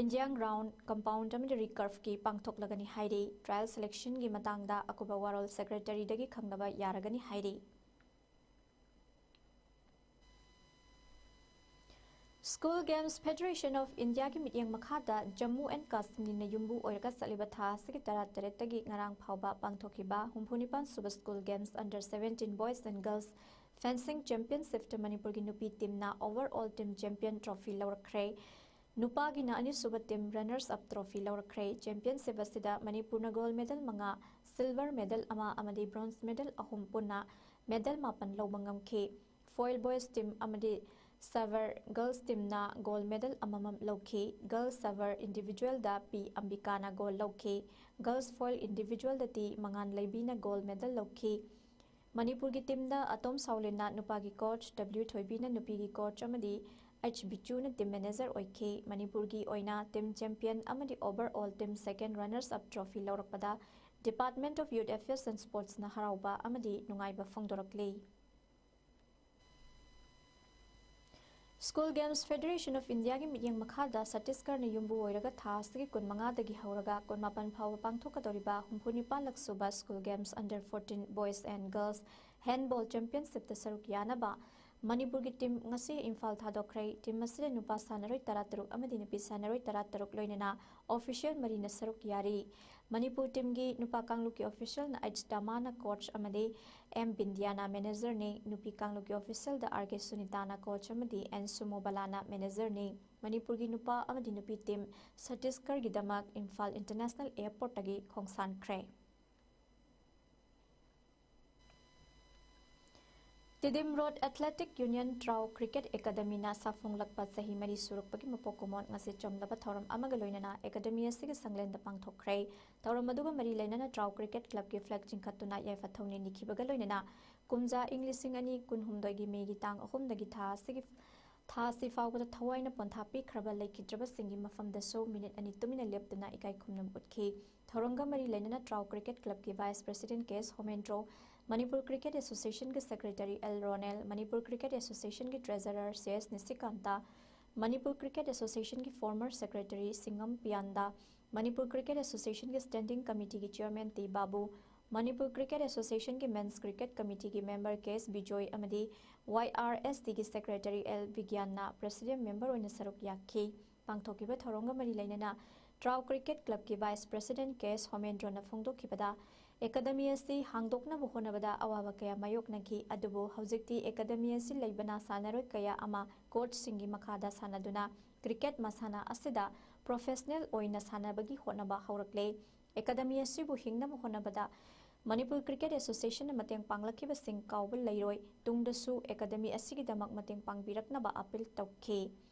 Indian Ground, Compound ꯑꯃꯗꯤ Recurveꯀꯤ ꯄꯥꯡꯊꯣꯛꯂꯒꯅꯤ ꯍꯥꯏꯔꯤ꯫ Trial selectionꯒꯤ ꯃꯇꯥꯡꯗ ꯑꯀꯨꯞꯄ ꯋꯥꯔꯣꯜ secretaryꯗꯒꯤ ꯈꯪꯅꯕ ꯌꯥꯔꯒꯅꯤ ꯍꯥꯏꯔꯤ꯫ School Games Federation of Indiaꯒꯤ ꯃꯤꯠꯌꯦꯡ ꯃꯈꯥꯗ ꯖꯝꯃꯨ and ꯀꯥꯁꯃꯤꯔꯅ ꯌꯨꯝꯕꯨ ꯑꯣꯏꯔꯒ ꯆꯠꯂꯤꯕ ꯊꯥ ꯑꯁꯤꯒꯤ ꯇꯔꯥꯇꯔꯦꯠꯇꯒꯤ ꯉꯔꯥꯡ ꯐꯥꯎꯕ ꯄꯥꯡꯊꯣꯛꯈꯤꯕ ꯍꯨꯝꯐꯨꯅꯤꯄꯥꯟ ꯁꯨꯕ School Games Under Seventeen Boys and Girls Fencing Championshipꯇ ꯃꯅꯤꯄꯨꯔꯒꯤ ꯅꯨꯄꯤ teamꯅ overall team champion trophy ꯂꯧꯔꯛꯈ꯭ꯔꯦ꯫ ꯅꯨꯄꯥꯒꯤꯅ ꯑꯅꯤꯁꯨꯕ team runners up trophy ꯂꯧꯔꯛꯈ꯭ꯔꯦ꯫ Championship ꯑꯁꯤꯗ ꯃꯅꯤꯄꯨꯔꯅ gold medal ꯃꯉꯥ, silver medal ꯑꯃ ꯑꯃꯗꯤ bronze medal ꯑꯍꯨꯝ ꯄꯨꯟꯅ medal ꯃꯥꯄꯟ ꯂꯧꯕ ꯉꯝꯈꯤ꯫ Foil boys team ꯑꯃꯗꯤ sabre girls teamꯅ gold medal ꯑꯃꯃꯝ ꯂꯧꯈꯤ꯫ Girls sabre individualꯗ ꯄꯤ ꯑꯝꯕꯤꯀꯥꯅ gold ꯂꯧꯈꯤ꯫ Girls foil individualꯗ ꯇꯤ ꯃꯉꯥꯟ ꯂꯩꯕꯤꯅ gold medal ꯂꯧꯈꯤ꯫ ꯃꯅꯤꯄꯨꯔꯒꯤ teamꯗ ꯑꯇꯣꯝ ꯁꯥꯎꯂꯤꯟꯅ ꯅꯨꯄꯥꯒꯤ coach, ꯗꯕ꯭ꯂꯤꯌꯨ ꯊꯣꯏꯕꯤꯅ ꯅꯨꯄꯤꯒꯤ coach ꯑꯃꯗꯤ ꯑꯩꯆ ꯕꯤꯆꯨꯅ team manager ꯑꯣꯏꯈꯤ꯫ ꯃꯅꯤꯄꯨꯔꯒꯤ ꯑꯣꯏꯅ team champion ꯑꯃꯗꯤ overall team second runners up trophy ꯂꯧꯔꯛꯄꯗ Department of Youth Affairs and Sportsꯅ ꯍꯔꯥꯎꯕ ꯑꯃꯗꯤ ꯅꯨꯡꯉꯥꯏꯕ ꯐꯣꯡꯗꯣꯔꯛꯂꯤ꯫ School Games Federation of Indiaꯒꯤ ꯃꯤꯠꯌꯦꯡ ꯃꯈꯥꯗ ꯆꯇꯤꯁꯒꯔꯅ ꯌꯨꯝꯕꯨ ꯑꯣꯏꯔꯒ ꯊꯥ ꯑꯁꯤꯒꯤ ꯀꯨꯟꯃꯉꯥꯗꯒꯤ ꯍꯧꯔꯒ ꯀꯨꯟꯃꯥꯄꯟ ꯐꯥꯎꯕ ꯄꯥꯡꯊꯣꯛꯀꯗꯧꯔꯤꯕ ꯍꯨꯝꯐꯨꯅꯤꯄꯥꯟꯂꯛ ꯁꯨꯕ School Games Under Fourteen Boys and Girls Handball Championshipꯇ ꯁꯔꯨꯛ ꯌꯥꯅꯕ ꯃꯅꯤꯄꯨꯔꯒꯤ team ꯉꯁꯤ ꯏꯝꯐꯥꯜ ꯊꯥꯗꯣꯛꯈ꯭ꯔꯦ꯫ Team ꯑꯁꯤꯗ ꯅꯨꯄꯥ ꯁꯥꯟꯅꯔꯣꯏ ꯇꯔꯥꯇꯔꯨꯛ ꯑꯃꯗꯤ ꯅꯨꯄꯤ ꯁꯥꯟꯅꯔꯣꯏ ꯇꯔꯥꯇꯔꯨꯛ ꯂꯣꯏꯅꯅ official ꯃꯔꯤꯅ ꯁꯔꯨꯛ ꯌꯥꯔꯤ꯫ ꯃꯅꯤꯄꯨꯔ teamꯒꯤ ꯅꯨꯄꯥ ꯀꯥꯡꯂꯨꯞꯀꯤ officialꯅ ꯑꯩꯆ ꯗꯥꯃꯥꯅ coach ꯑꯃꯗꯤ ꯑꯦꯝ ꯕꯤꯟꯗꯤꯌꯥꯅ managerꯅꯤ꯫ ꯅꯨꯄꯤ ꯀꯥꯡꯂꯨꯞꯀꯤ officialꯗ ꯑꯥꯔ ꯀꯦ ꯁꯨꯅꯤꯇꯥꯅ coach ꯑꯃꯗꯤ ꯑꯦꯟ ꯁꯨꯃꯣꯕꯂꯥꯅ managerꯅꯤ꯫ ꯃꯅꯤꯄꯨꯔꯒꯤ ꯅꯨꯄꯥ ꯑꯃꯗꯤ ꯅꯨꯄꯤ team ꯆꯇꯤꯁꯒꯔꯒꯤꯗꯃꯛ ꯏꯝꯐꯥꯜ International Airportꯇꯒꯤ ꯈꯣꯡꯁꯥꯟꯈ꯭ꯔꯦ꯫ Tiddim road athletic union TRAU cricket ꯑꯦꯀꯥꯗꯃꯤꯅ ꯁꯥꯐꯣꯡꯂꯛꯄ ꯆꯍꯤ ꯃꯔꯤ ꯁꯨꯔꯛꯄꯒꯤ ꯃꯄꯣꯛ ꯀꯨꯝꯑꯣꯟ ꯉꯁꯤ ꯆꯝꯂꯕ ꯊꯧꯔꯝ ꯑꯃꯒ ꯂꯣꯏꯅꯅ ꯑꯦꯀꯥꯗꯃꯤ ꯑꯁꯤꯒꯤ ꯁꯪꯂꯦꯟꯗ ꯄꯥꯡꯊꯣꯛꯈ꯭ꯔꯦ꯫ ꯊꯧꯔꯝ ꯑꯗꯨꯒ ꯃꯔꯤ ꯂꯩꯅꯅ ꯇ꯭ꯔꯥꯎ ꯀ꯭ꯔꯤꯀꯦꯠ ꯀ꯭ꯂꯕꯀꯤ ꯐ꯭ꯂꯦꯒ ꯆꯤꯡꯈꯠꯇꯨꯅ ꯌꯥꯏꯐ ꯊꯧꯅꯤ ꯅꯤꯈꯤꯕꯒ ꯂꯣꯏꯅꯅ ꯀꯨꯝꯖꯥ ꯏꯪ ꯂꯤꯁꯤꯡ ꯑꯅꯤ ꯀꯨꯟꯍꯨꯝꯗꯣꯏꯒꯤ ꯃꯦꯒꯤ ꯇꯥꯡ ꯑꯍꯨꯝꯗꯒꯤ ꯊꯥ ꯑꯁꯤꯒꯤ, ꯊꯥ ꯑꯁꯤ ꯐꯥꯎꯕꯗ ꯊꯋꯥꯏꯅ ꯄꯣꯟꯊꯥ ꯄꯤꯈ꯭ꯔꯕ ꯂꯩꯈꯤꯗ꯭ꯔꯕꯁꯤꯡꯒꯤ ꯃꯐꯝꯗꯁꯨ ꯃꯤꯅꯤꯠ ꯑꯅꯤ ꯇꯨꯃꯤꯟꯅ ꯂꯦꯞꯇꯨꯅ ꯏꯀꯥꯏ ꯈꯨꯝꯅꯕ ꯎꯠꯈꯤ꯫ ꯊꯧꯔꯝꯒ ꯃꯔꯤ ꯂꯩꯅꯅ ꯇ꯭ꯔꯥꯎ ꯀ꯭ꯔꯤꯀꯦꯠ ꯀ꯭ꯂꯕꯀꯤ vice president K S Homendro, Manipur cricket ꯑꯦꯁꯣꯁꯤꯌꯦꯁꯟꯒꯤ secretary L Ronel, Manipur cricket ꯑꯦꯁꯣꯁꯤꯌꯦꯁꯟꯒꯤ treasurer C S Nishikant, Manipur cricket ꯑꯦꯁꯣꯁꯤꯌꯦꯁꯟꯒꯤ former secretary Shingam Piyanda, Manipur cricket ꯑꯦꯁꯣꯁꯤꯌꯦꯁꯟꯒꯤ ꯁ꯭ꯇꯦꯟꯗꯤꯡ ꯀꯃꯤꯇꯤꯒꯤ chairman T Babu, Manipur cricket ꯑꯦꯁꯣꯁꯤꯌꯦꯁꯟꯒꯤ ꯃꯦꯟꯁ ꯀ꯭ꯔꯤꯀꯦꯠ ꯀꯃꯤꯇꯤꯒꯤ ꯃꯦꯝꯕꯔ ꯀꯦ ꯑꯦꯁ ꯕꯤꯖꯣꯏ ꯑꯃꯗꯤ ꯋꯥꯏ ꯑꯥꯔ ꯑꯦꯁ ꯇꯤꯒꯤ ꯁꯦꯀ꯭ꯔꯦꯇꯔꯤ ꯑꯦꯜ ꯕꯤꯒ꯭ꯌꯥꯟꯅ ꯄ꯭ꯔꯦꯁꯤꯗꯦꯟꯠ ꯃꯦꯝꯕꯔ ꯑꯣꯏꯅ ꯁꯔꯨꯛ ꯌꯥꯈꯤ꯫ ꯄꯥꯡꯊꯣꯛꯈꯤꯕ ꯊꯧꯔꯝꯒ ꯃꯔꯤ ꯂꯩꯅꯅ ꯇ꯭ꯔꯥꯎ ꯀ꯭ꯔꯤꯀꯦꯠ ꯀ꯭ꯂꯕꯀꯤ ꯚꯥꯏꯁ ꯄ꯭ꯔꯦꯁꯤꯗꯦꯟꯠ ꯀꯦ ꯑꯦꯁ ꯍꯣꯃꯦꯟꯗ꯭ꯔꯣꯅ ꯐꯣꯡꯗꯣꯛꯈꯤꯕꯗ, ꯑꯦꯀꯥꯗꯃꯤ ꯑꯁꯤ ꯍꯥꯡꯗꯣꯛꯅꯕ ꯍꯣꯠꯅꯕꯗ ꯑꯋꯥꯕ ꯀꯌꯥ ꯃꯥꯌꯣꯛꯅꯈꯤ, ꯑꯗꯨꯕꯨ ꯍꯧꯖꯤꯛꯇꯤ ꯑꯦꯀꯥꯗꯃꯤ ꯑꯁꯤ ꯂꯩꯕꯅ ꯁꯥꯟꯅꯔꯣꯏ ꯀꯌꯥ ꯑꯃ ꯀꯣꯆꯁꯤꯡꯒꯤ ꯃꯈꯥꯗ ꯁꯥꯟꯅꯗꯨꯅ ꯀ꯭ꯔꯤꯀꯦꯠ ꯃꯁꯥꯟꯅ ꯑꯁꯤꯗ ꯄ꯭ꯔꯣꯐꯦꯁꯅꯦꯜ ꯑꯣꯏꯅ ꯁꯥꯟꯅꯕꯒꯤ ꯍꯣꯠꯅꯕ ꯍꯧꯔꯛꯂꯦ꯫ ꯑꯦꯀꯥꯗꯃꯤ ꯑꯁꯤꯕꯨ ꯍꯤꯡꯅꯕ ꯍꯣꯠꯅꯕꯗ ꯃꯅꯤꯄꯨꯔ ꯀ꯭ꯔꯤꯀꯦꯠ ꯑꯦꯁꯣꯁꯤꯌꯦꯁꯟꯅ ꯃꯇꯦꯡ ꯄꯥꯡꯂꯛꯈꯤꯕꯁꯤꯡ ꯀꯥꯎꯕ ꯂꯩꯔꯣꯏ, ꯇꯨꯡꯗꯁꯨ ꯑꯦꯀꯥꯗꯃꯤ ꯑꯁꯤꯒꯤꯗꯃꯛ ꯃꯇꯦꯡ ꯄꯥꯡꯕꯤꯔꯛꯅꯕ ꯑꯄꯤꯜ ꯇꯧꯈꯤ꯫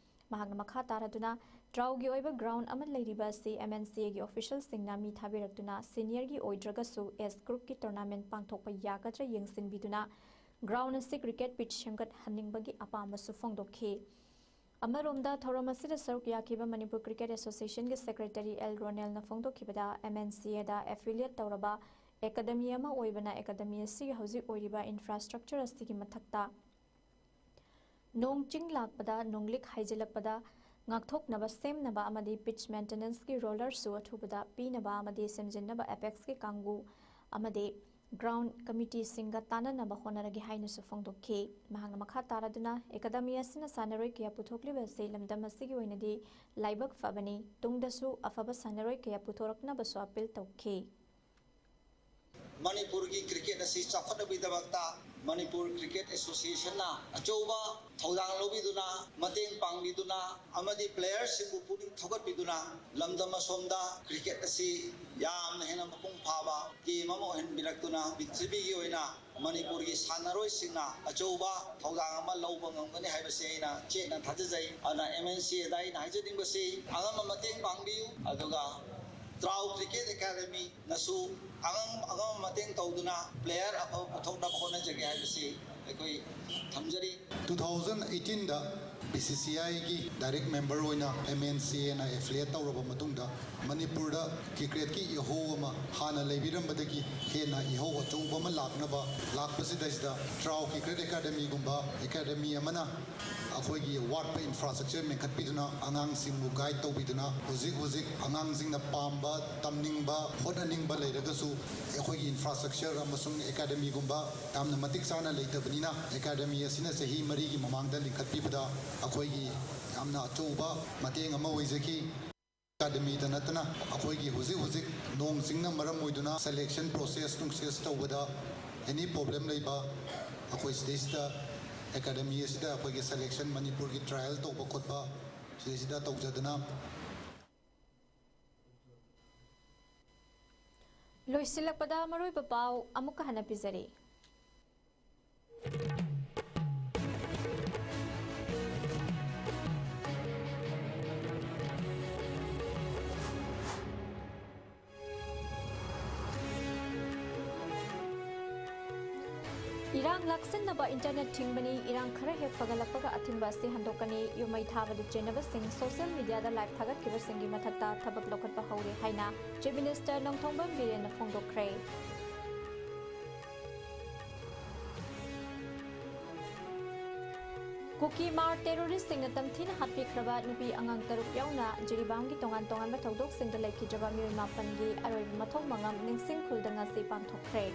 ꯃꯍꯥꯛꯅ ꯃꯈꯥ ꯇꯥꯔꯗꯨꯅ, ꯇ꯭ꯔꯥꯎꯒꯤ ꯑꯣꯏꯕ ꯒ꯭ꯔꯥꯎꯟ ꯑꯃ ꯂꯩꯔꯤꯕ ꯑꯁꯤ ꯑꯦꯝ ꯑꯦꯟ ꯁꯤ ꯑꯦꯒꯤ ꯑꯣꯐꯤꯁꯤꯌꯦꯜꯁꯤꯡꯅ ꯃꯤ ꯊꯥꯕꯤꯔꯛꯇꯨꯅ ꯁꯤꯅꯤꯌꯔꯒꯤ ꯑꯣꯏꯗ꯭ꯔꯒꯁꯨ ꯑꯦꯖ ꯒ꯭ꯔꯨꯞꯀꯤ ꯇꯣꯔꯅꯥꯃꯦꯟꯠ ꯄꯥꯡꯊꯣꯛꯄ ꯌꯥꯒꯗ꯭ꯔꯥ ꯌꯦꯡꯁꯤꯟꯕꯤꯗꯨꯅ ꯒ꯭ꯔꯥꯎꯟ ꯑꯁꯤ ꯀ꯭ꯔꯤꯀꯦꯠ ꯄꯤꯠꯆ ꯁꯦꯝꯒꯠꯍꯟꯅꯤꯡꯕꯒꯤ ꯑꯄꯥꯝꯕꯁꯨ ꯐꯣꯡꯗꯣꯛꯈꯤ꯫ ꯑꯃꯔꯣꯝꯗ, ꯊꯧꯔꯝ ꯑꯁꯤꯗ ꯁꯔꯨꯛ ꯌꯥꯈꯤꯕ ꯃꯅꯤꯄꯨꯔ ꯀ꯭ꯔꯤꯀꯦꯠ ꯑꯦꯁꯣꯁꯤꯌꯦꯁꯟꯒꯤ ꯁꯦꯀ꯭ꯔꯦꯇꯔꯤ ꯑꯦꯜ ꯔꯣꯅꯦꯜꯅ ꯐꯣꯡꯗꯣꯛꯈꯤꯕꯗ, ꯑꯦꯝ ꯑꯦꯟ ꯁꯤ ꯑꯦꯗ ꯑꯦꯐꯤꯂꯤꯌꯦꯠ ꯇꯧꯔꯕ ꯑꯦꯀꯥꯗꯃꯤ ꯑꯃ ꯑꯣꯏꯕꯅ ꯑꯦꯀꯥꯗꯃꯤ ꯑꯁꯤꯒꯤ ꯍꯧꯖꯤꯛ ꯑꯣꯏꯔꯤꯕ ꯏꯟꯐ꯭ꯔꯥꯁ꯭ꯇ꯭ꯔꯛꯆꯔ ꯑꯁꯤꯒꯤ ꯃꯊꯛꯇ ꯅꯣꯡ ꯆꯤꯡ ꯂꯥꯛꯄꯗ, ꯅꯣꯡꯂꯤꯛ ꯍꯥꯏꯖꯤꯜꯂꯛꯄꯗ ꯉꯥꯛꯊꯣꯛꯅꯕ ꯁꯦꯝꯅꯕ ꯑꯃꯗꯤ ꯄꯤꯠꯆ ꯃꯦꯟꯇꯦꯅꯦꯟꯁꯀꯤ ꯔꯣꯂꯔꯁꯨ ꯑꯊꯨꯕꯗ ꯄꯤꯅꯕ ꯑꯃꯗꯤ ꯁꯦꯝꯖꯤꯟꯅꯕ ꯑꯦꯄꯦꯛꯁꯀꯤ ꯀꯥꯡꯕꯨ ꯑꯃꯗꯤ ꯒ꯭ꯔꯥꯎꯟ ꯀꯃꯤꯇꯤꯁꯤꯡꯒ ꯇꯥꯟꯅꯅꯕ ꯍꯣꯠꯅꯔꯒꯦ ꯍꯥꯏꯅꯁꯨ ꯐꯣꯡꯗꯣꯛꯈꯤ꯫ ꯃꯍꯥꯛꯅ ꯃꯈꯥ ꯇꯥꯔꯗꯨꯅ, ꯑꯦꯀꯥꯗꯃꯤ ꯑꯁꯤꯅ ꯁꯥꯟꯅꯔꯣꯏ ꯀꯌꯥ ꯄꯨꯊꯣꯛꯂꯤꯕ ꯑꯁꯤ ꯂꯝꯗꯝ ꯑꯁꯤꯒꯤ ꯑꯣꯏꯅꯗꯤ ꯂꯥꯏꯕꯛ ꯐꯕꯅꯤ, ꯇꯨꯡꯗꯁꯨ ꯑꯐꯕ ꯁꯥꯟꯅꯔꯣꯏ ꯀꯌꯥ ꯄꯨꯊꯣꯔꯛꯅꯕꯁꯨ ꯑꯄꯤꯜ ꯇꯧꯈꯤ꯫ ꯃꯅꯤꯄꯨꯔꯒꯤ ꯀ꯭ꯔꯤꯀꯦꯠ ꯑꯁꯤ ꯆꯥꯎꯈꯠꯅꯕꯒꯤꯗꯃꯛꯇ ꯃꯅꯤꯄꯨꯔ ꯀ꯭ꯔꯤꯀꯦꯠ ꯑꯦꯁꯣꯁꯤꯌꯦꯁꯟꯅ ꯑꯆꯧꯕ ꯊꯧꯗꯥꯡ ꯂꯧꯕꯤꯗꯨꯅ, ꯃꯇꯦꯡ ꯄꯥꯡꯕꯤꯗꯨꯅ ꯑꯃꯗꯤ ꯄ꯭ꯂꯦꯌꯔꯁꯤꯡꯕꯨ ꯄꯨꯛꯅꯤꯡ ꯊꯧꯒꯠꯄꯤꯗꯨꯅ ꯂꯝꯗꯝ ꯑꯁꯣꯝꯗ ꯀ꯭ꯔꯤꯀꯦꯠ ꯑꯁꯤ ꯌꯥꯝꯅ ꯍꯦꯟꯅ ꯃꯄꯨꯡ ꯐꯥꯕ ꯒꯦꯝ ꯑꯃ ꯑꯣꯏꯍꯟꯕꯤꯔꯛꯇꯨꯅ ꯄ꯭ꯔꯤꯊꯤꯕꯤꯒꯤ ꯑꯣꯏꯅ ꯃꯅꯤꯄꯨꯔꯒꯤ ꯁꯥꯟꯅꯔꯣꯏꯁꯤꯡꯅ ꯑꯆꯧꯕ ꯊꯧꯗꯥꯡ ꯑꯃ ꯂꯧꯕ ꯉꯝꯒꯅꯤ ꯍꯥꯏꯕꯁꯤ ꯑꯩꯅ ꯆꯦꯠꯅ ꯊꯥꯖꯖꯩ꯫ ꯑꯗꯨꯅ M N C Aꯗ ꯑꯩꯅ ꯍꯥꯏꯖꯅꯤꯡꯕꯁꯤ, ꯑꯉꯝꯕ ꯃꯇꯦꯡ ꯄꯥꯡꯕꯤꯌꯨ, ꯑꯗꯨꯒ Trao Cricket Academyꯅꯁꯨ ꯑꯉꯝ-, ꯑꯉꯝꯕ ꯃꯇꯦꯡ ꯇꯧꯗꯨꯅ player ꯑꯐꯕ ꯄꯨꯊꯣꯛꯅꯕ ꯍꯣꯠꯅꯖꯒꯦ ꯍꯥꯏꯕꯁꯤ ꯑꯩꯈꯣꯏ ꯊꯝꯖꯔꯤ꯫ Two thousand eighteenꯗ B C C Iꯒꯤ direct member ꯑꯣꯏꯅ M N C Aꯅ affiliate ꯇꯧꯔꯕ ꯃꯇꯨꯡꯗ, ꯃꯅꯤꯄꯨꯔꯗ cricketꯀꯤ ꯏꯍꯧ ꯑꯃ ꯍꯥꯟꯅ ꯂꯩꯕꯤꯔꯝꯕꯗꯒꯤ ꯍꯦꯟꯅ ꯏꯍꯧ ꯑꯆꯧꯕ ꯑꯃ ꯂꯥꯛꯅꯕ ꯂꯥꯛꯄꯁꯤꯗꯩꯁꯤꯗ Trao Cricket Academyꯒꯨꯝꯕ academy ꯑꯃꯅ ꯑꯩꯈꯣꯏꯒꯤ ꯋꯥꯠꯄ infrastructure ꯃꯦꯟꯈꯠꯄꯤꯗꯨꯅ, ꯑꯉꯥꯡꯁꯤꯡꯕꯨ guide ꯇꯧꯕꯤꯗꯨꯅ, ꯍꯧꯖꯤꯛ ꯍꯧꯖꯤꯛ ꯑꯉꯥꯡꯁꯤꯡꯅ ꯄꯥꯝꯕ, ꯇꯝꯅꯤꯡꯕ, ꯍꯣꯠꯅꯅꯤꯡꯕ ꯂꯩꯔꯒꯁꯨ ꯑꯩꯈꯣꯏꯒꯤ infrastructure ꯑꯃꯁꯨꯡ academyꯒꯨꯝꯕ ꯌꯥꯝꯅ ꯃꯇꯤꯛ ꯆꯥꯅ ꯂꯩꯇꯕꯅꯤꯅ, academy ꯑꯁꯤꯅ ꯆꯍꯤ ꯃꯔꯤꯒꯤ ꯃꯃꯥꯡꯗ ꯂꯤꯡꯈꯠꯄꯤꯕꯗ ꯑꯩꯈꯣꯏꯒꯤ ꯌꯥꯝꯅ ꯑꯆꯧꯕ ꯃꯇꯦꯡ ꯑꯃ ꯑꯣꯏꯖꯈꯤ꯫ Academyꯗ ꯅꯠꯇꯅ ꯑꯩꯈꯣꯏꯒꯤ ꯍꯧꯖꯤꯛ ꯍꯧꯖꯤꯛ ꯅꯣꯡ ꯆꯤꯡꯅ ꯃꯔꯝ ꯑꯣꯏꯗꯨꯅ selection process ꯅꯨꯡꯁꯦꯁ ꯇꯧꯕꯗ any problem ꯂꯩꯕ, ꯑꯩꯈꯣꯏ ꯁꯤꯗꯩꯁꯤꯗ academy ꯑꯁꯤꯗ ꯑꯩꯈꯣꯏꯒꯤ selection, ꯃꯅꯤꯄꯨꯔꯒꯤ trial ꯇꯧꯕ ꯈꯣꯠꯄ ꯁꯤꯗꯩꯁꯤꯗ ꯇꯧꯖꯗꯅ ꯂꯣꯏꯁꯤꯜꯂꯛꯄꯗ ꯃꯔꯨꯑꯣꯏꯕ ꯄꯥꯎ ꯑꯃꯨꯛꯀ ꯍꯟꯅ ꯄꯤꯖꯔꯤ꯫ ꯏꯔꯥꯡ ꯂꯥꯛꯁꯤꯟꯅꯕ internet ꯊꯤꯡꯕꯅꯤ, ꯏꯔꯥꯡ ꯈꯔ ꯍꯦꯛ ꯐꯒꯠꯂꯛꯄꯒ ꯑꯊꯤꯡꯕ ꯑꯁꯤ ꯍꯟꯗꯣꯛꯀꯅꯤ, ꯌꯨꯝ ꯃꯩ ꯊꯥꯕꯗ ꯆꯦꯟꯅꯕꯁꯤꯡ social mediaꯗ live ꯊꯥꯒꯠꯈꯤꯕꯁꯤꯡꯒꯤ ꯃꯊꯛꯇ ꯊꯕꯛ ꯂꯧꯈꯠꯄ ꯍꯧꯔꯦ ꯍꯥꯏꯅ Chief Minister ꯅꯣꯡꯊꯣꯝꯕꯝ ꯕꯤꯔꯦꯟꯅ ꯐꯣꯡꯗꯣꯛꯈ꯭ꯔꯦ꯫ ꯀꯨꯀꯤ ꯃꯥꯔ terroristꯁꯤꯡꯅ ꯇꯝꯊꯤꯅ ꯍꯥꯠꯄꯤꯈ꯭ꯔꯕ ꯅꯨꯄꯤ ꯑꯉꯥꯡ ꯇꯔꯨꯛ ꯌꯥꯎꯅ ꯖꯤꯔꯤꯕꯥꯝꯒꯤ ꯇꯣꯉꯥꯟ ꯇꯣꯉꯥꯟꯕ ꯊꯧꯗꯣꯛꯁꯤꯡꯗ ꯂꯩꯈꯤꯗ꯭ꯔꯕ ꯃꯤꯑꯣꯏ ꯃꯥꯄꯟꯒꯤ ꯑꯔꯣꯏꯕ ꯃꯊꯧ ꯃꯉꯝ ꯅꯤꯡꯁꯤꯡ ꯈꯨꯜꯗ ꯉꯁꯤ ꯄꯥꯡꯊꯣꯛꯈ꯭ꯔꯦ꯫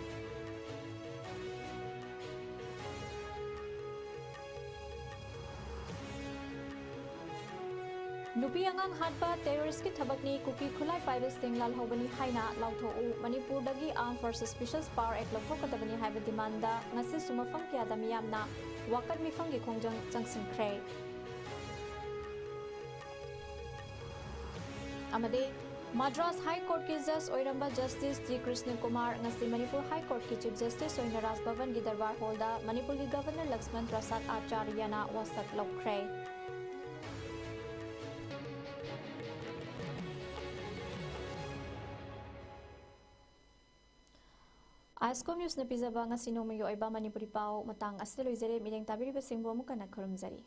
ꯅꯨꯄꯤ ꯑꯉꯥꯡ ꯍꯥꯠꯄ terroristꯀꯤ ꯊꯕꯛꯅꯤ, ꯀꯨꯀꯤ ꯈꯨꯠꯂꯥꯏ ꯄꯥꯏꯕꯁꯤꯡ ꯂꯥꯜꯍꯧꯕꯅꯤ ꯍꯥꯏꯅ ꯂꯥꯎꯊꯣꯛꯎ, ꯃꯅꯤꯄꯨꯔꯗꯒꯤ Armed Forces Special Power Act ꯂꯧꯊꯣꯛꯀꯗꯕꯅꯤ ꯍꯥꯏꯕ demandꯗ ꯉꯁꯤꯁꯨ ꯃꯐꯝ ꯀꯌꯥꯗ ꯃꯤꯌꯥꯝꯅ ꯋꯥꯀꯠ ꯃꯤꯐꯝꯒꯤ ꯈꯣꯡꯖꯪ ꯆꯪꯁꯤꯟꯈ꯭ꯔꯦ꯫ ꯑꯃꯗꯤ ꯃꯗ꯭ꯔꯥꯁ ꯍꯥꯏ ꯀꯣꯔꯠꯀꯤ ꯖꯖ ꯑꯣꯏꯔꯝꯕ ꯖꯁꯇꯤꯁ ꯖꯤ ꯀ꯭ꯔꯤꯁꯅ ꯀꯨꯃꯥꯔ ꯉꯁꯤ ꯃꯅꯤꯄꯨꯔ ꯍꯥꯏ ꯀꯣꯔꯠꯀꯤ ꯆꯤꯐ ꯖꯁꯇꯤꯁ ꯑꯣꯏꯅ ꯔꯥꯖ ꯚꯕꯟꯒꯤ ꯗꯔꯕꯥꯔ ꯍꯣꯜꯗ ꯃꯅꯤꯄꯨꯔꯒꯤ ꯒꯚꯔꯅꯔ ꯂꯛꯁꯃꯟ ꯄ꯭ꯔꯁꯥꯗ ꯑꯥꯆꯥꯔꯌꯅ ꯋꯥꯁꯛ ꯂꯧꯈ꯭ꯔꯦ꯫ ꯑꯥꯏꯁꯀꯣꯝ ꯅ꯭ꯌꯨꯁꯅ ꯄꯤꯖꯕ ꯉꯁꯤ ꯅꯣꯡꯃꯒꯤ ꯑꯣꯏꯕ ꯃꯅꯤꯄꯨꯔꯤ ꯄꯥꯎ ꯃꯇꯥꯡ ꯑꯁꯤꯗ ꯂꯣꯏꯖꯔꯦ꯫ ꯃꯤꯠꯌꯦꯡ ꯇꯥꯕꯤꯔꯤꯕꯁꯤꯡꯕꯨ ꯑꯃꯨꯛ ꯍꯟꯅ ꯈꯨꯔꯨꯝꯖꯔꯤ꯫